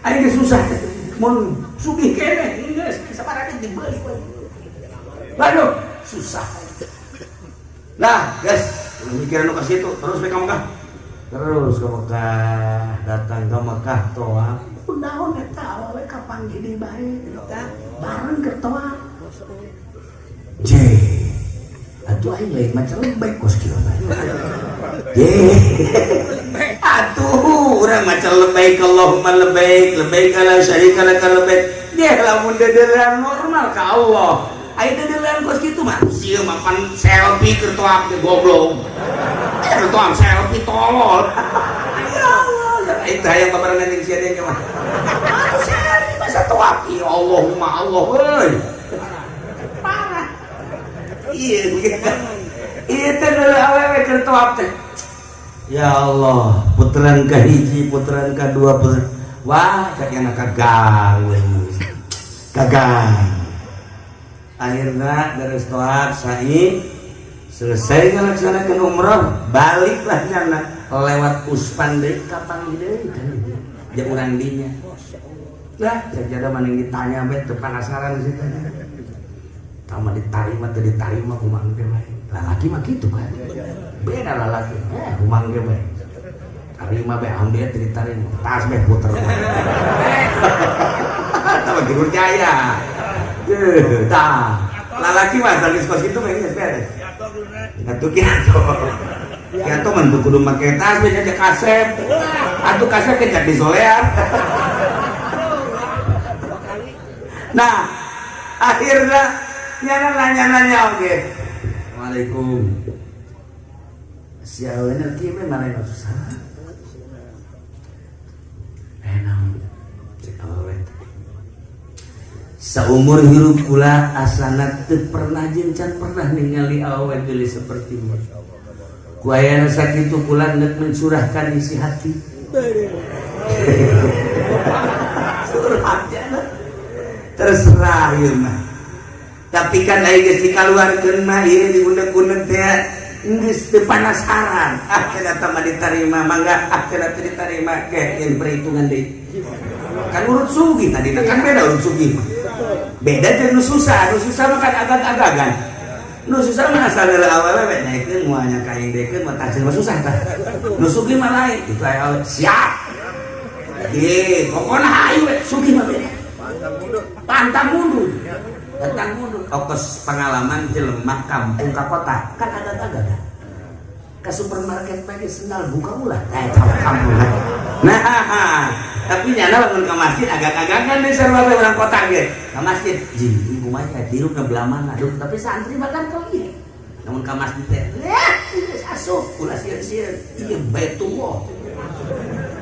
Aing geus susah mun sugih keneh geus sabaraha dibeli we. Waduh, susah. Lah, guys, mikiran nu ka situ terus we ka Mekah. Terus ke Mekah, datang ke Mekah toa. Kunaon eta awewe kapanggih deui bae. Bareng keur toa. Je. Atuh aing lain maca lebek kos kieu mah. Je. Atuh urang maca lebbaik Allahumma labbaik, labbaik la syarika laka labbaik. Dia lamun dedelean normal ka Allah. Aya dedelean kos kitu mah sieun mah pan selfie keur toa teh goblok. Keur toa selfie tolol. Ya Allah, itu hayang babarengan jeung sia deui mah. Atuh selfie masa toa ya Allahumma Allah euy. Parah. Iya, iya teh awewe keur toa teh. Ya Allah, puteran ka hiji, puteran ka dua, puteran. Wah, cak yang kagang we. Kagang. Akhirnya dari toa sa'i selesai melaksanakan umroh, baliklah nyana lewat Uspan deui kapanggih deui kan dia urang dinya. Lah, sajadah maning ditanya bae teu penasaran sih tanya. Tama ditarima teu ditarima kumaha ge bae. Lalaki mah kitu kan. Beda lalaki. Kumaha ge bae. Tarima bae ambil teu ditarima. Tas bae puter. Tama Ki Nurjaya. Tah. Lalaki mah asal kos kitu mah geus beres. Atuh kitu. Kitu mah teu kudu make tas bae cek kasep. Atuh kasep ke cek disolean. Nah, akhirnya nyana nanya-nanya oke. Assalamualaikum. Si aweuna kieu mah malah susah. Naon? Cek awewe teh. Saumur hirup kula asana teu pernah jeung can pernah ningali awewe geulis seperti mu. Ku ayana sakitu kula neuk mencurahkan isi hati. Curhat jana. Terserah ieu mah. Tapi kan aya geus dikaluarkeun mah ieu diundek-undek teh geus teu panasaran. Ah cenah mah ditarima mangga, ah cenah teu ditarima ke yang perhitungan deui. Kan urut sugih tadi kan beda urut sugih mah. Beda jeung nu susah, nu susah mah kan agag-agagan. Nu susah mah asal heula awewe we naikeun moal nya ka aing dekeun mah tah mah susah tah. Nu sugih mah lain, itu aya awewe siap. Ge, pokona hayu we sugih mah beda. Pantang mundur. Datang mundur. Okos pengalaman jelema kampung ka kota kan agak-agak. Ke supermarket pakai sendal buka ulah. Eh, tahu kamu lah. Nah, tapi nyana lamun ke masjid agak-agakan deh sarua orang kota ge. Ke masjid, jing kumaha tirupna belah mana. Aduh, tapi santri bahkan kali. Namun ke masjid teh, geus asup ulah sieun-sieun. Ieu Baitullah.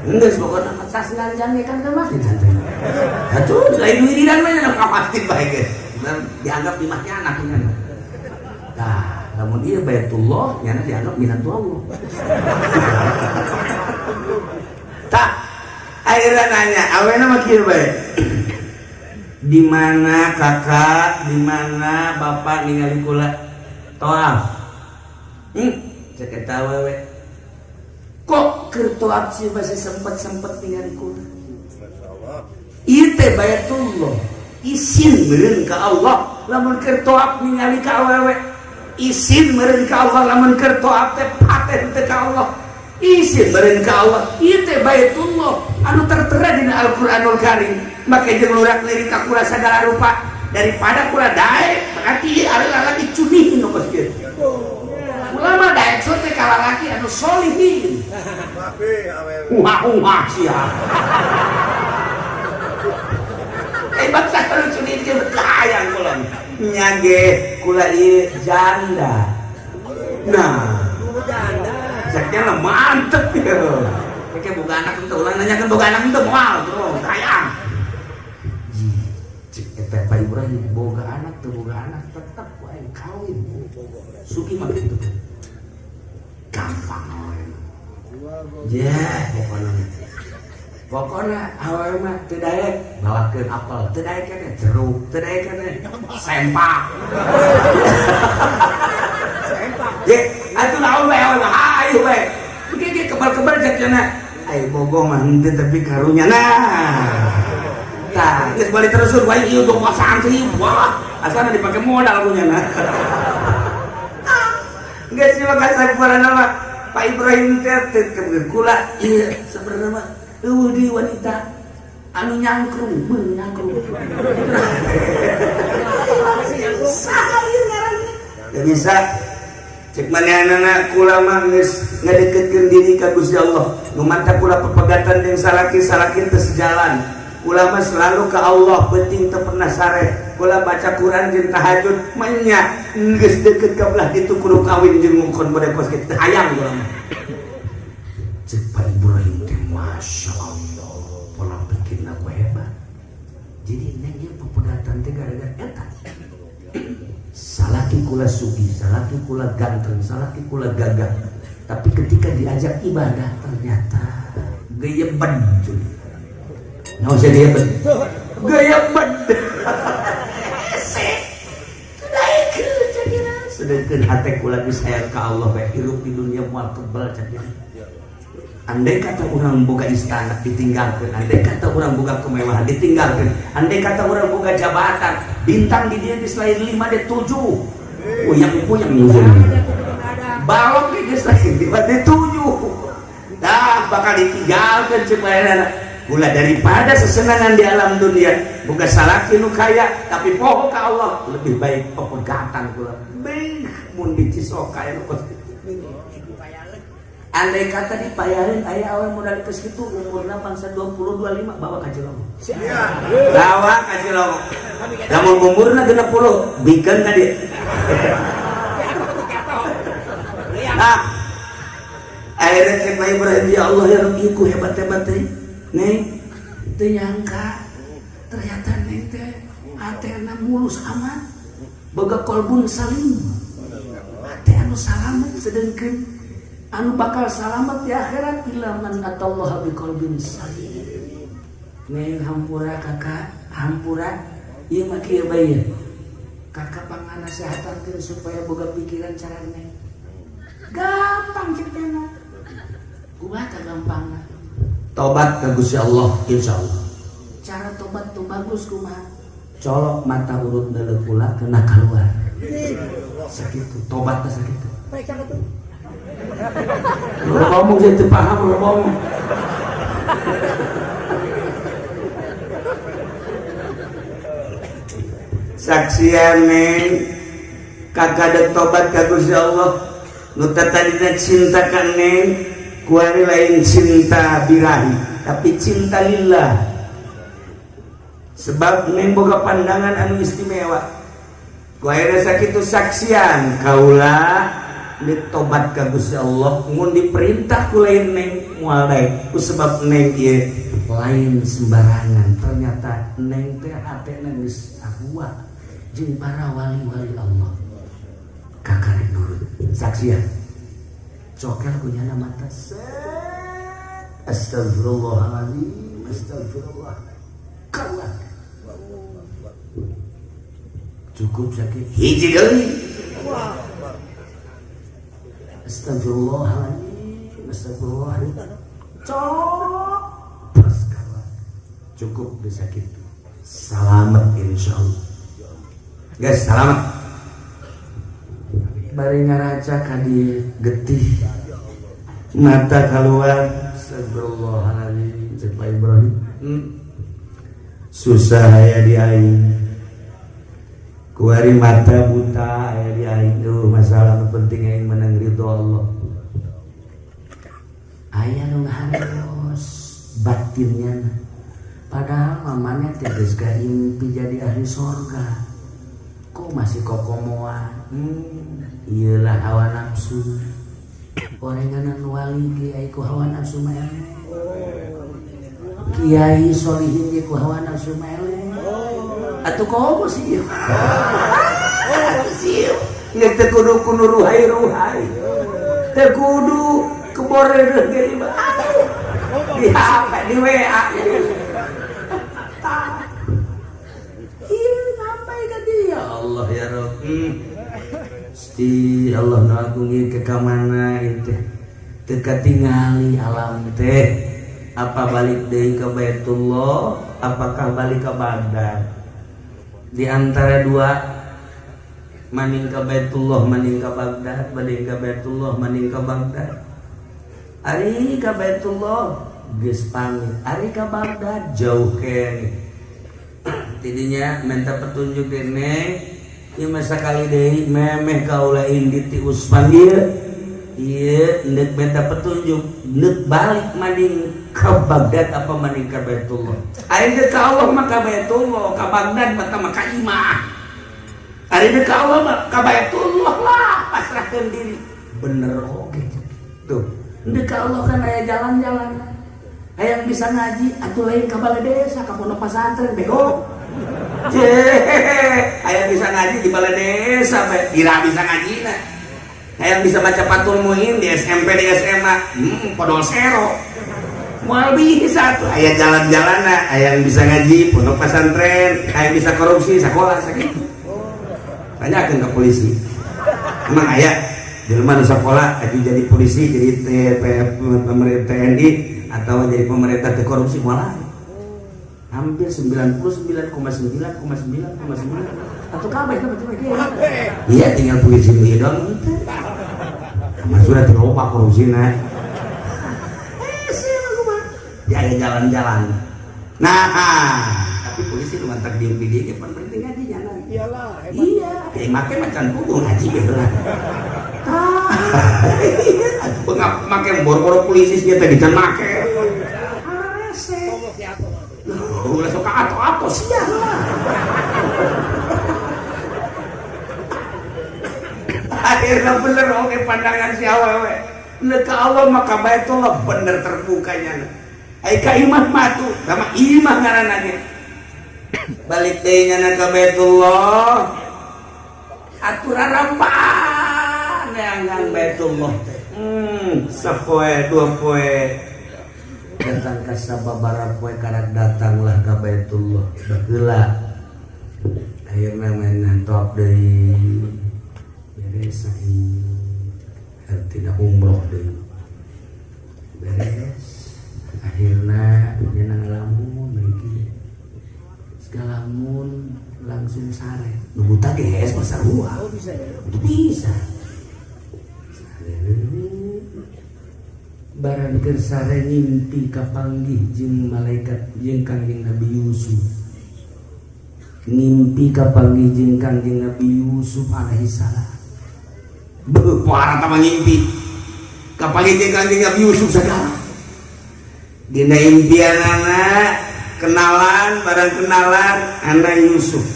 Geus pokona mah sasendal jang kan ke masjid santri. Atuh lain wiridan mah nya ka masjid bae geus. Dianggap di masjid anak nya. Nah, namun ieu Baitullah nyana dianggap minantu Allah. Tak akhirnya nanya, awena mah kieu bae. Di mana kakak, di mana bapak ningali kula tawaf? Cek eta awewe. Kok keur tawaf sih masih sempet-sempet ningali kula? Ieu teh Baitullah. Isin meureun ka Allah lamun keur tawaf ningali ka awewe. Isin meureun ka Allah lamun keur tawaf teh paten teh ka Allah. Isin meureun ka Allah. Ieu teh Baitullah anu tertera dina Al-Qur'anul Karim. Make jeung lurak lirik ka kula sagala rupa daripada kula daek berarti ieu adalah lagi cunihin nu kos kieu. Ulama daek teh ka lalaki anu solihin. Wah wah sia. Bangsa kalau cunihin kieu hayang kula. Nya ge kula ieu janda. Nah, janda. Ceknya lah mantep ya. Kayak boga anak itu ulah nanyakeun boga anak itu moal bro, hayang. Cek eta Pak Ibrahim boga anak teu boga anak tetep ku aing kawin. Suki mah kitu. Gampang we. Ya, pokona. Pokona awewe mah teu daek bawakeun apel, teu daek keneh jeruk, teu daek keneh sempak. Sempak. Ye, atuh naon bae awewe mah hayu bae. Engke ge kebal-kebal cek cenah. Ai bogoh mah henteu tapi karunya nah. Tah, geus balik terus wae ieu dong santri. Wah, asalna dipake modal punya nah. Geus sih mah kasampurna mah Pak Ibrahim teh teh kula ieu sebenarnya mah eueuh di wanita anu nyangkrung, beung nyangkrung. Saha ieu ngaranna? Teu bisa. Cek manehanana kula mah geus ngadeukeutkeun diri ka Gusti Allah. Nu mata kula pepegatan jeung salaki-salaki teu sejalan. Kula mah selalu ka Allah, penting teu pernah sare. Kula baca Quran jeung tahajud menya geus deukeut ka belah ditu kudu kawin jeung mungkon bade kos kitu hayang kula mah. Cek Pak Ibrahim teh Masya Allah, pola pikirna ku hebat. Jadi neng ieu pepegatan teh gara-gara eta. Salaki kula sugi, salaki kula ganteng, salaki kula gagah. Tapi ketika diajak ibadah ternyata gayeben cuy. Nggak usah gayeben. Gayeben. Hese. Daekeun cenah. Sedengkeun hate kula geus hayang ka Allah bae hirup di dunia moal kebal cenah. Andai kata orang boga istana ditinggalkan, andai kata orang boga kemewahan ditinggalkan, andai kata orang boga jabatan, bintang di dia geus lain 5 deh 7. Puyang-puyang balok ge geus lain 5 deh 7. Dah bakal ditinggalkan supaya gula daripada sesenangan di alam dunia boga salaki nu kaya tapi poho ka Allah lebih baik pepegatan kula. Beuh mun dicisoka aya nu kos kitu. Andai kata dipayarin aya awe modal kos kitu umurna bangsa 20 25 bawa ka Cilongok. Bawa ka Cilongok. Lamun umurna 60 bikeun ka dieu. Ah. Akhirnya cek Pak Ibrahim, ya Allah ya Rabbi ku hebat-hebat teh. Neng, teu nyangka ternyata neng teh hatena mulus amat. Boga kolbun salim. Hate anu salamet sedengkeun anu bakal salamet di akhirat illa man atallaha biqalbin salim. Neng hampura kakak, hampura ieu mah kieu bae. Kakak panganasehatankeun supaya boga pikiran cara neng. Gampang cek teh. Kumaha gampangna? Tobat ka Gusti Allah insyaallah. Cara tobat tuh bagus kumaha? Colok mata urut neuleuh kula kena keluar. Sakitu tobat teh sakitu. Lo ngomong jadi paham lo ngomong. Saksian neng kakak dek tobat ka Gusti Allah. Nu tadina cinta ka Neng kuari lain cinta birahi, tapi cinta lillah. Sebab Neng boga pandangan anu istimewa. Ku akhirnya sakitu saksian kaula ditobat ka Gusti Allah, mun diperintah ku lain Neng moal daek, ku sebab Neng ieu lain sembarangan. Ternyata Neng teh hatena geus sarua jeung para wali-wali Allah, kakarek nurut. Saksian cokel ku nyana mata set, astagfirullahaladzim, astagfirullah, keluar. Cukup sakit hiji deui, astagfirullahaladzim, astagfirullahaladzim, cok pas keluar. Cukup bisa gitu, selamat insyaallah guys, selamat. Bari ngaraca ka getih mata keluar, astagfirullahaladzim. Cek Pak Ibrahim, susah aya di aing kuari, mata buta aya di aing. Duh, masalah nu penting aing menang ridho Allah. Aya nu harus batinnya, padahal mamanya teh geus impi jadi ahli sorga, kok masih kokomoan. Iyalah, hawa nafsu. Orenganan wali kiai ku hawa nafsu mah eleh, kiai solihin ge ku hawa nafsu mah eleh. Atuh komo sih sih nggak teu kudu kudu ruhai ruhai, teu kudu kebore ge di HP, di WA. Iya, sampai ke dia. Allah ya Rob. Gusti Allah nu agung ieu ke mana ieu teh? Teu katingali alam teh. Apa balik deui ke Baitullah, apakah balik ke Baghdad? Di antara dua, maning ke Baitullah, maning ke Baghdad, balik ke Baitullah, maning ke Baghdad. Ari ka Baitullah geus pamit, ari ka Baghdad jauh keneh. Tidinya minta petunjuk dene ieu masa kali deui memeh kaula indit ti Usman ieu ieu ndek minta petunjuk, ndek balik maning ke Baghdad apa maning ke Baitullah. Ari ndek ka Allah mah ka Baitullah, ka Baghdad mah tah ka imah. Ari ndek ka Allah mah ka Baitullah lah, pasrahkeun diri. Bener oge tuh, ndek ka Allah kan aya jalan-jalan. Hayang bisa ngaji atuh lain ka balai desa, ka pondok pesantren, bego. Hayang bisa ngaji di balai desa bae, kira bisa ngaji na. Hayang bisa baca Fathul Muin di SMP, di SMA, podol sero. Moal bisa tuh, aya jalan-jalan, hayang bisa ngaji pondok pesantren, hayang bisa korupsi sekolah sakitu. Tanyakeun ke polisi. Emang aya jelema nu sekolah aju jadi polisi, jadi pemerintah TNI atau jadi pemerintah teu korupsi? Moal, hampir 99,9,9,9 atau kabeh kan macam. Iya, tinggal polisi nu doang teh. Sudah terlupa korupsi nah. Ya ya, jalan-jalan. Nah, tapi polisi lu mantak diem di dia pan berhenti ngaji nyana. Iyalah, hebat. Iya, kayak make macan kudu ngaji bae lah. Tah, iya, atuh make boro-boro polisi sia teh dican make. Arese. Ngomong si Ato. Ulah sok ato-ato sia lah. Akhirnya bener oke pandangan si awewe. Nek ka Allah maka Baitullah bener terbukanya. Ai ka imah matu, sama imah ngaranna ge. Balik deui nyana ka Baitullah. Aturan rampaan neangan Baitullah teh. Sapoe dua poe datang ka sababaraha poe karak datanglah ka Baitullah. Baheula akhirna main top deui, beres sa'i, artinya umroh deui beres. Akhirna nya ngalamun deui, segalamun langsung sare. Nu buta ge mah sarua. Oh, bisa ya. Itu bisa sare. Barang keur sare ngimpi kapanggih jeung malaikat, jeung Kangjeng Nabi Yusuf. Ngimpi kapanggih jeung Kangjeng Nabi Yusuf alaihi salam. Beuh pohara tah ngimpi. Kapanggih jeung Kanjeng Nabi Yusuf sagala. Dina impianana kenalan barang kenalan anak Yusuf.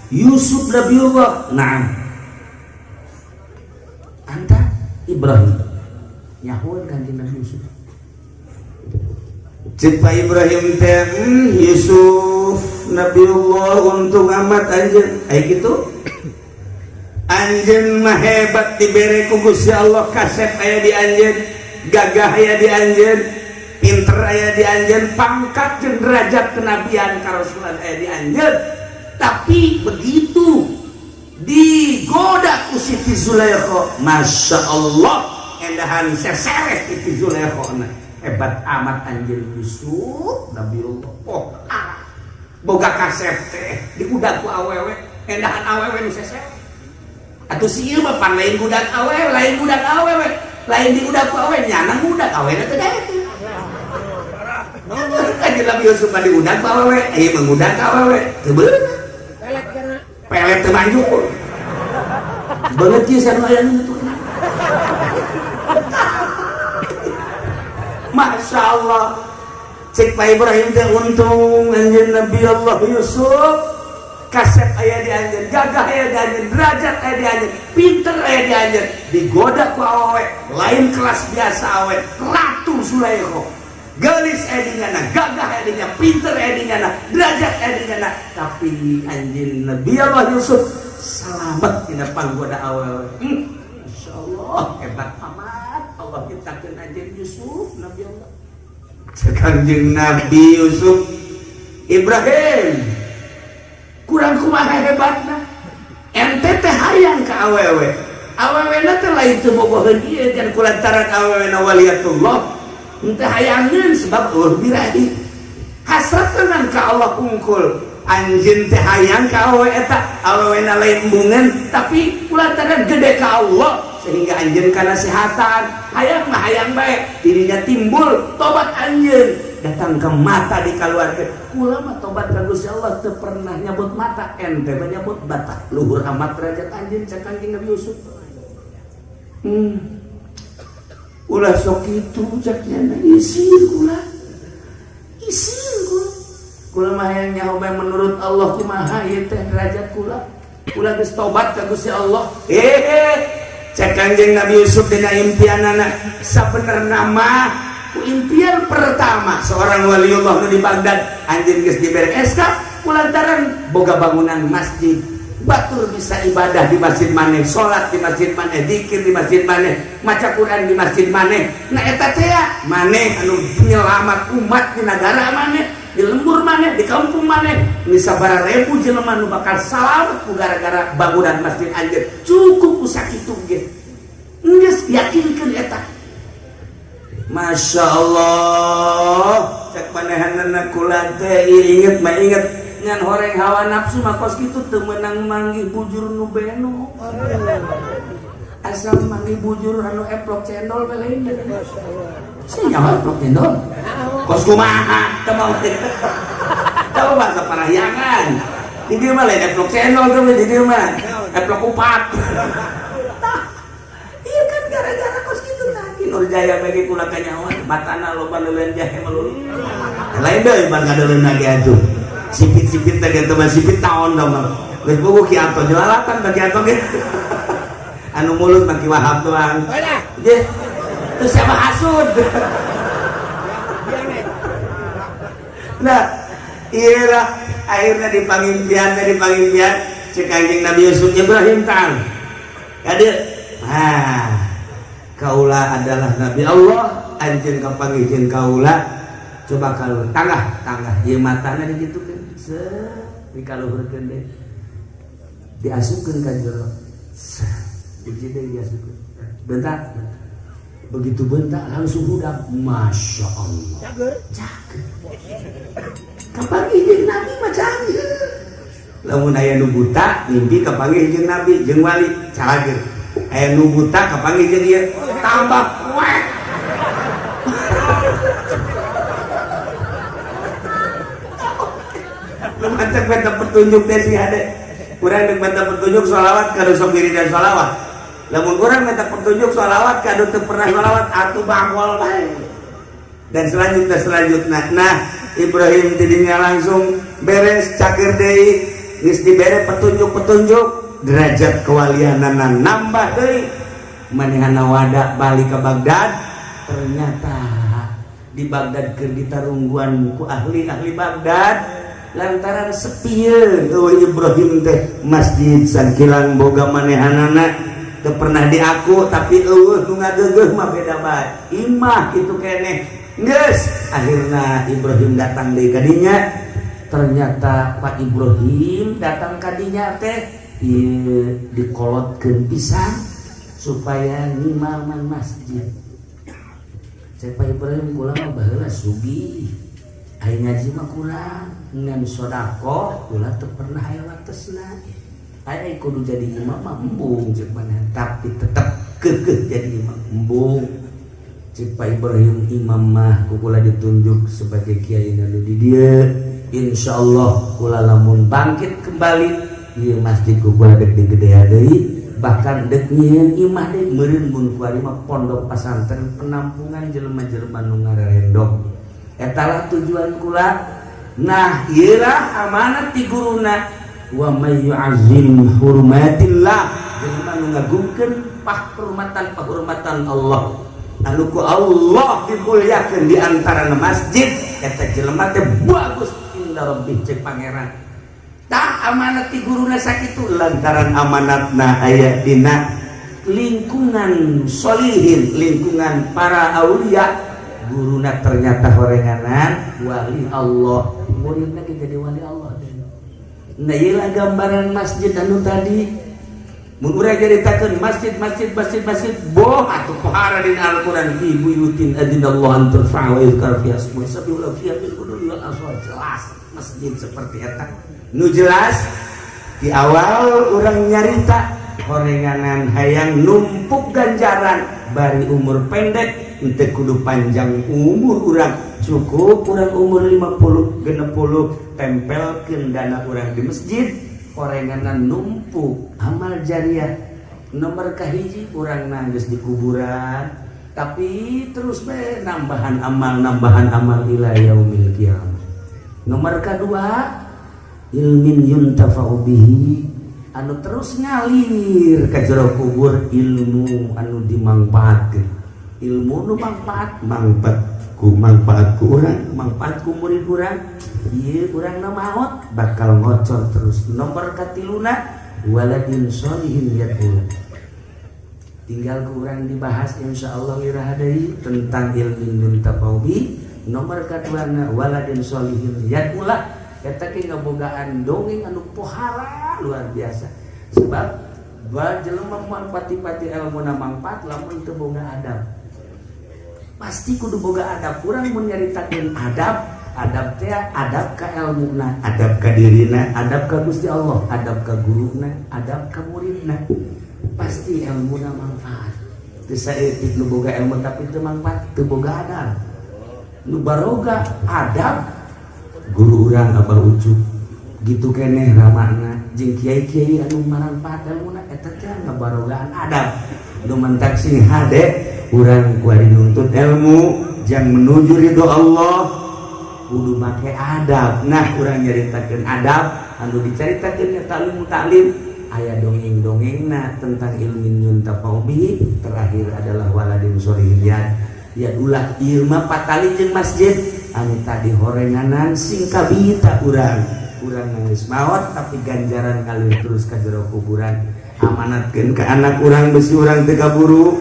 Yusuf Nabiullah. Naam. Anta Ibrahim. Nyahuan Kanjeng Nabi Yusuf. Cek Pak Ibrahim teh, Yusuf Nabiullah untung amat anjeun. Aya kitu. Anjeun mah hebat dibere ku Gusti Allah, kasep aya di anjeun, gagah aya di anjeun, pinter aya di anjeun, pangkat jeung derajat kenabian karasulan aya di anjeun. Tapi begitu digoda ku Siti Zulaikha, Masya Allah, endahan seseret Siti Zulaikha na. Hebat amat anjeun Yusuf Nabiullah. Oh, boga kasep teh digudag ku awewe, endahan awewe nu seseret. Atuh si ieu mah pan lain budak awewe, lain budak awewe, lain digudag ku awewe, nyana ngudag awewe teh daek. Kanjeng Nabi Yusuf mah diudag ku awewe, ieu mah ngudag ka awewe, teu beunang. Pelet karena Pelet teu manjur. Beungeut ieu sanu aya nu kitu. Masya Allah. Cek Pak Ibrahim teh untung anjeun Nabi Allah Yusuf, kasep aya di anjeun, gagah aya di anjeun, derajat aya di anjeun, pinter aya di anjeun, digoda ku awewe, lain kelas biasa awewe, Ratu Zulaikha. Geulis aya di nyana, gagah aya di nyana, pinter aya di nyana, derajat aya di nyana, tapi anjeun Nabi Allah Yusuf selamat tina panggoda awewe. Masya Allah, hebat amat Allah ciptakeun anjeun Yusuf Nabi Allah. Cek Kanjeng Nabi Yusuf, Ibrahim kurang kumaha hebatna, ente teh hayang ka awewe, awewena teh lain teu bogoheun ieu kan kulantaran awewena waliyatullah, ente hayangeun sebab eueuh birahi hasrat tenan ka Allah unggul. Anjeun teh hayang ka awewe eta, awewena lain embungeun tapi kulantaran gede ka Allah sehingga anjeun kanasehatan, hayang mah hayang bae, dirinya timbul tobat, anjeun datang ke mata dikaluarkeun. Kula mah tobat ka Gusti Allah teu pernah nyabut mata, ente mah nyabut bata, luhur amat derajat anjeun. Cek Kanjeng Nabi Yusuf, ulah sok kitu. Cek nya, isin kula, isin kula, kula mah hayang nyaho bae menurut Allah kumaha ieu teh derajat kula, kula geus tobat ka Gusti Allah. Cek Kanjeng Nabi Yusuf dina impianana, sabenerna mah ku impian pertama seorang waliullah nu di Baghdad, anjeun geus dibere SK kulantaran boga bangunan masjid, batur bisa ibadah di masjid maneh, salat di masjid maneh, zikir di masjid maneh, maca Quran di masjid maneh. Nah, eta teh maneh anu penyelamat umat di negara maneh, di lembur maneh, di kampung maneh, ini sabaraha ribu jelema nu bakal salamet ku gara-gara bangunan masjid anjeun. Cukup ku sakitu ge geus yakinkeun eta. Masya Allah, cek manehanana, kula teh inget mah inget, ngan horeng hawa nafsu mah kos kitu, teu meunang manggih bujur nu beno, asal manggih bujur anu eplok cendol bae lain. Sih nyawa eplok cendol kos kumaha teu mau tahu bahasa parahyangan. Di dieu mah lain eplok cendol tuh, di dieu mah eplok kupat. Iya kan, gara-gara kos kitu tadi Nur Jaya bagi kula kanyawan matana loba leuleun jahe melulu lain deui ban kadeuleun lagi atuh sipit-sipit teh gitu mah, sipit naon dong geus bogo Ki Anto jelalatan bagi Anto ge anu mulut mah Ki Wahab doang. Ye, terus siapa hasud. Nah, iyalah, akhirnya di pangimpian, di pangimpian cek Kanjeng Nabi Yusuf, Ibrahim ta'al kade, ah, kaula adalah Nabi Allah, anjeun kapanggih jeung kaula, coba kalau tangah tangah ieu matana digitukeun, set dikaluhurkeun deui, diasupkeun ka jero, set hiji deui diasupkeun, bentar begitu bentar langsung budak. Masya Allah. Cager. Cager. Kapanggih jeung Nabi mah cager. Lamun aya nu buta mimpi kapanggih jeung Nabi jeung wali, cager. Aya nu buta kapanggih jeung ieu, tambah wek. Lu mancak minta petunjuk teh si hade. Kurang dek minta petunjuk sholawat kada sok wiridan sholawat. Lamun urang minta petunjuk sholawat ka teu pernah sholawat, atuh bangol bae. Dan selanjutnya, selanjutnya. Nah, Ibrahim tidinya langsung beres, cageur deui, geus dibere petunjuk-petunjuk, derajat kewalianana nambah deui. Manehna wada balik ke Baghdad. Ternyata di Baghdad keur ditarungguan ku ahli-ahli Baghdad lantaran sepieun eueuh Ibrahim teh. Masjid sangkilang boga manehanana, teu pernah diaku, tapi eueuh nu ngageugeuh mah beda bae, imah kitu keneh. Geus akhirna Ibrahim datang deui ka dinya. Ternyata Pak Ibrahim datang ka dinya teh ieu dikolotkeun pisan supaya ngimaman masjid. Cek Pak Ibrahim, "Kula mah baheula sugih, aya ngaji mah kurang, ngan sedekah kula teu pernah aya watesna. Aya kudu jadi imam mah embung," cek maneh, tapi tetep keukeuh jadi imam. "Embung," cek Pak Ibrahim, "imam mah ku kula ditunjuk sebagai kiai nu di dieu. Insyaallah kula lamun bangkit kembali, ieu masjid ku kula dek digedea deui, bahkan dek nyieun imah deui meureun mun kuari mah pondok pasantren penampungan jelema-jelema nu ngararendok. Eta lah tujuan kula." Nah, ieu lah amanat ti guruna, wa may yu'azzim hurumatillah, jelema nu ngagungkeun pahurmatan-pahurmatan Allah anu ku Allah dimuliakeun di antara masjid, eta jelema teh bagus inda rabbih cek Pangeran. Tah, amanat ti guruna sakitu. Lantaran amanatna aya dina lingkungan solihin, lingkungan para aulia, guruna ternyata horenganan wali Allah, muridna ge jadi wali Allah. Nah, ieu gambaran masjid anu tadi. Mun urang nyaritakeun masjid, masjid, masjid, masjid, boh atuh pohara dina Al-Qur'an, fi buyutin adzinallahu an turfa'a wa yuzkar fiha ismuhu yusabbihu lahu fiha bil ghudwi wal asal. Jelas masjid seperti eta. Nu jelas di awal urang nyarita, horenganan hayang numpuk ganjaran bari umur pendek, henteu kudu panjang umur urang, cukup urang umur 50, 60, tempelkeun dana urang di masjid, horenganan numpuk amal jariah. Nomor kahiji, urang nangis di kuburan, tapi terus be nambahan amal, nambahan amal ila yaumil kiamah. Nomor kedua, ilmin yuntafa'u bihi, anu terus ngalir ke jero kubur, ilmu anu dimangfaatkeun, ilmu nu manfaat, manfaat ku manfaat ku urang, manfaat ku murid urang. Ieu urang na maot bakal ngocor terus. Nomor katiluna, waladin sholihin yad'u. Tinggal ku urang dibahas insyaallah iraha deui tentang ilmu yuntafa'u bihi. Nomor kaduana, waladin sholihin yad'u, eta ge ngabogaan dongeng anu pohara luar biasa, sebab ba jelema moal pati-pati ilmuna mangfaat lamun teu boga adab. Pasti kudu boga adab. Urang mun nyaritakeun adab, adab teh adab ka elmuna, adab ka dirina, adab ka Gusti Allah, adab ka guruna, adab ka muridna, pasti ilmuna manfaat. Teu saeutik nu boga ilmu tapi teu manfaat, teu boga adab. Nu baroga adab, guru urang Abah Ucup gitu keneh ramana jeung kiai-kiai anu manfaat ilmuna, eta teh ngabarogaan adab. Nu mentak sing hade urang kuari nuntut ilmu jang menuju ridho Allah kudu make adab. Nah, urang nyaritakeun adab anu dicaritakeun nya taklim taklim, aya dongeng-dongengna tentang ilmin yuntafa'u bihi. Terakhir adalah waladin sholihin ya ulah. Ieu mah patali jeung masjid anu tadi, horenganan sing kabita urang, urang nangis maot tapi ganjaran ngalir terus ka jero kuburan. Amanatkeun ke anak urang, besi urang teu kaburu,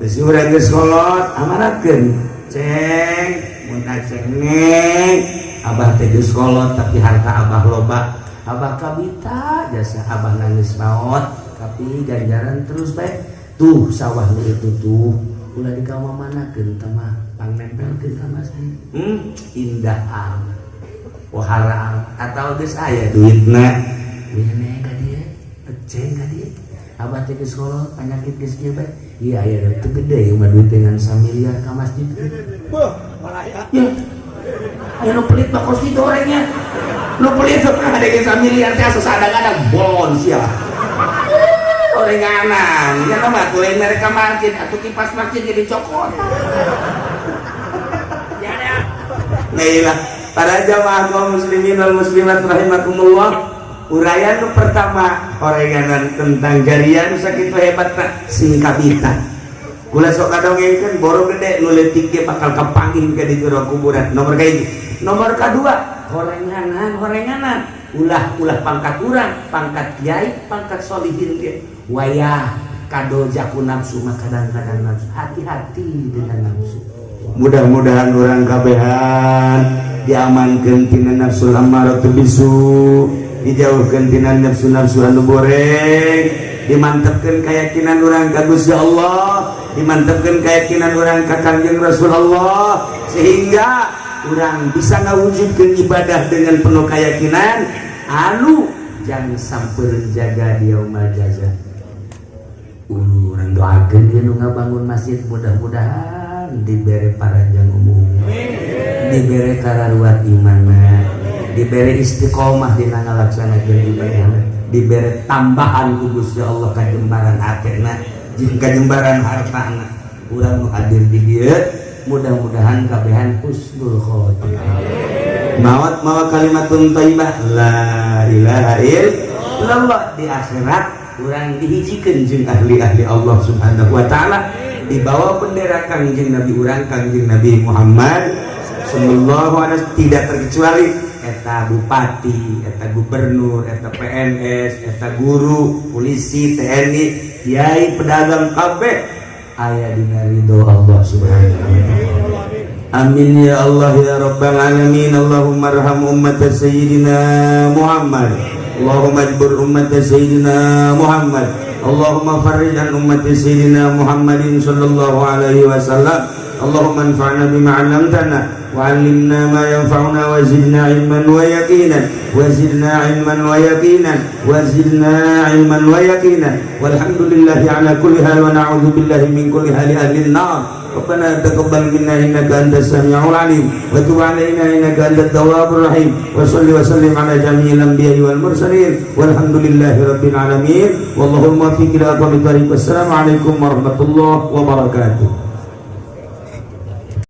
besi urang geus kolot, amanatkeun, "Ceng, mun aceng, neng, abah teh geus kolot tapi harta abah loba, abah kabita jasa abah nangis maot tapi ganjaran terus baik. Tuh sawah lu itu tuh, ulah dikamamanakeun, mah pangnempelkeun ka masjid." Indah amat, pohara. Atau geus aya duitna, "Wene ka dieu, eceng ka dieu, abah teh geus kolot, penyakit geus kieu bae, iya aya teu gede ieu mah duit dengan samiliar ka masjid." Beuh, malah ya. Ya. Aya nu pelit mah kos kitu orangnya. Nu pelit mah ada ge samiliar teh asa sadang-adang bolon sia. Horenganan ya mah tuh mereka masjid atau kipas masjid jadi cokot. Ya. Nah, iyalah, para jamaah kaum muslimin wal muslimat rahimakumullah, uraian nu pertama horenganan tentang jariah nu sakitu hebatna sing kabita. Kula sok kadongengkeun, boro gede nu leutik ge bakal kapanggih ke di jero kuburan. Nomor kahiji. Nomor kadua, horenganan horenganan ulah ulah pangkat urang, pangkat kiai, pangkat solihin ge wayah kadoja ku nafsu mah kadang-kadang nafsu, hati-hati dengan nafsu. Mudah-mudahan urang kabehan diamankan tina nafsu ammaratu bisu, dijauhkan tina nafsu-nafsu anu goreng, dimantapkan keyakinan urang ka Gusti Allah, dimantapkan keyakinan urang ka Kangjeng Rasulullah, sehingga urang bisa ngawujudkan ibadah dengan penuh keyakinan anu jangan sampai jaga di yaumul jaza. Urang doakeun dia nu ngabangun masjid, mudah-mudahan dibere paranjang umur, dibere kararuat imanna, dibere istiqomah dina ngalaksanakeun ibadah, dibere tambahan ku Gusti Allah kajembaran hatena jeung kajembaran hartana. Urang nu hadir di dieu mudah-mudahan kabehan husnul khotimah, maot mawa kalimatun thayyibah, la ilaha illallah. Di akhirat urang dihijikeun jeung ahli-ahli Allah Subhanahu wa taala, dibawa bendera Kangjeng Nabi urang, Kangjeng Nabi Muhammad sallallahu alaihi wasallam, tidak terkecuali eta bupati, eta gubernur, eta PNS, eta guru, polisi, TNI, kiai, pedagang, kabeh aya dina ridho Allah Subhanahu wa taala. Amin ya Allah ya rabbal alamin. Allahumma arham ummat sayyidina Muhammad. Allahumma ajbur ummat sayyidina Muhammad. Allahumma farrij an ummat sayyidina Muhammadin sallallahu alaihi wasallam. Allahumma anfa'na bima 'allamtana wa 'allimna ma yanfa'una wa zidna ilman wa yaqinan, wa zidna ilman wa yaqinan, wa zidna ilman wa yaqinan. Walhamdulillahi ala kulli hal wa na'udzu billahi min kulli hali ahli an-nar. ربنا تقبل منا انك انت السميع العليم وتب علينا انك انت التواب الرحيم. وصل وسلم على جميع الانبياء والمرسلين والحمد لله رب العالمين، والله الموفق الى اقوم الطريق. والسلام عليكم ورحمه الله وبركاته.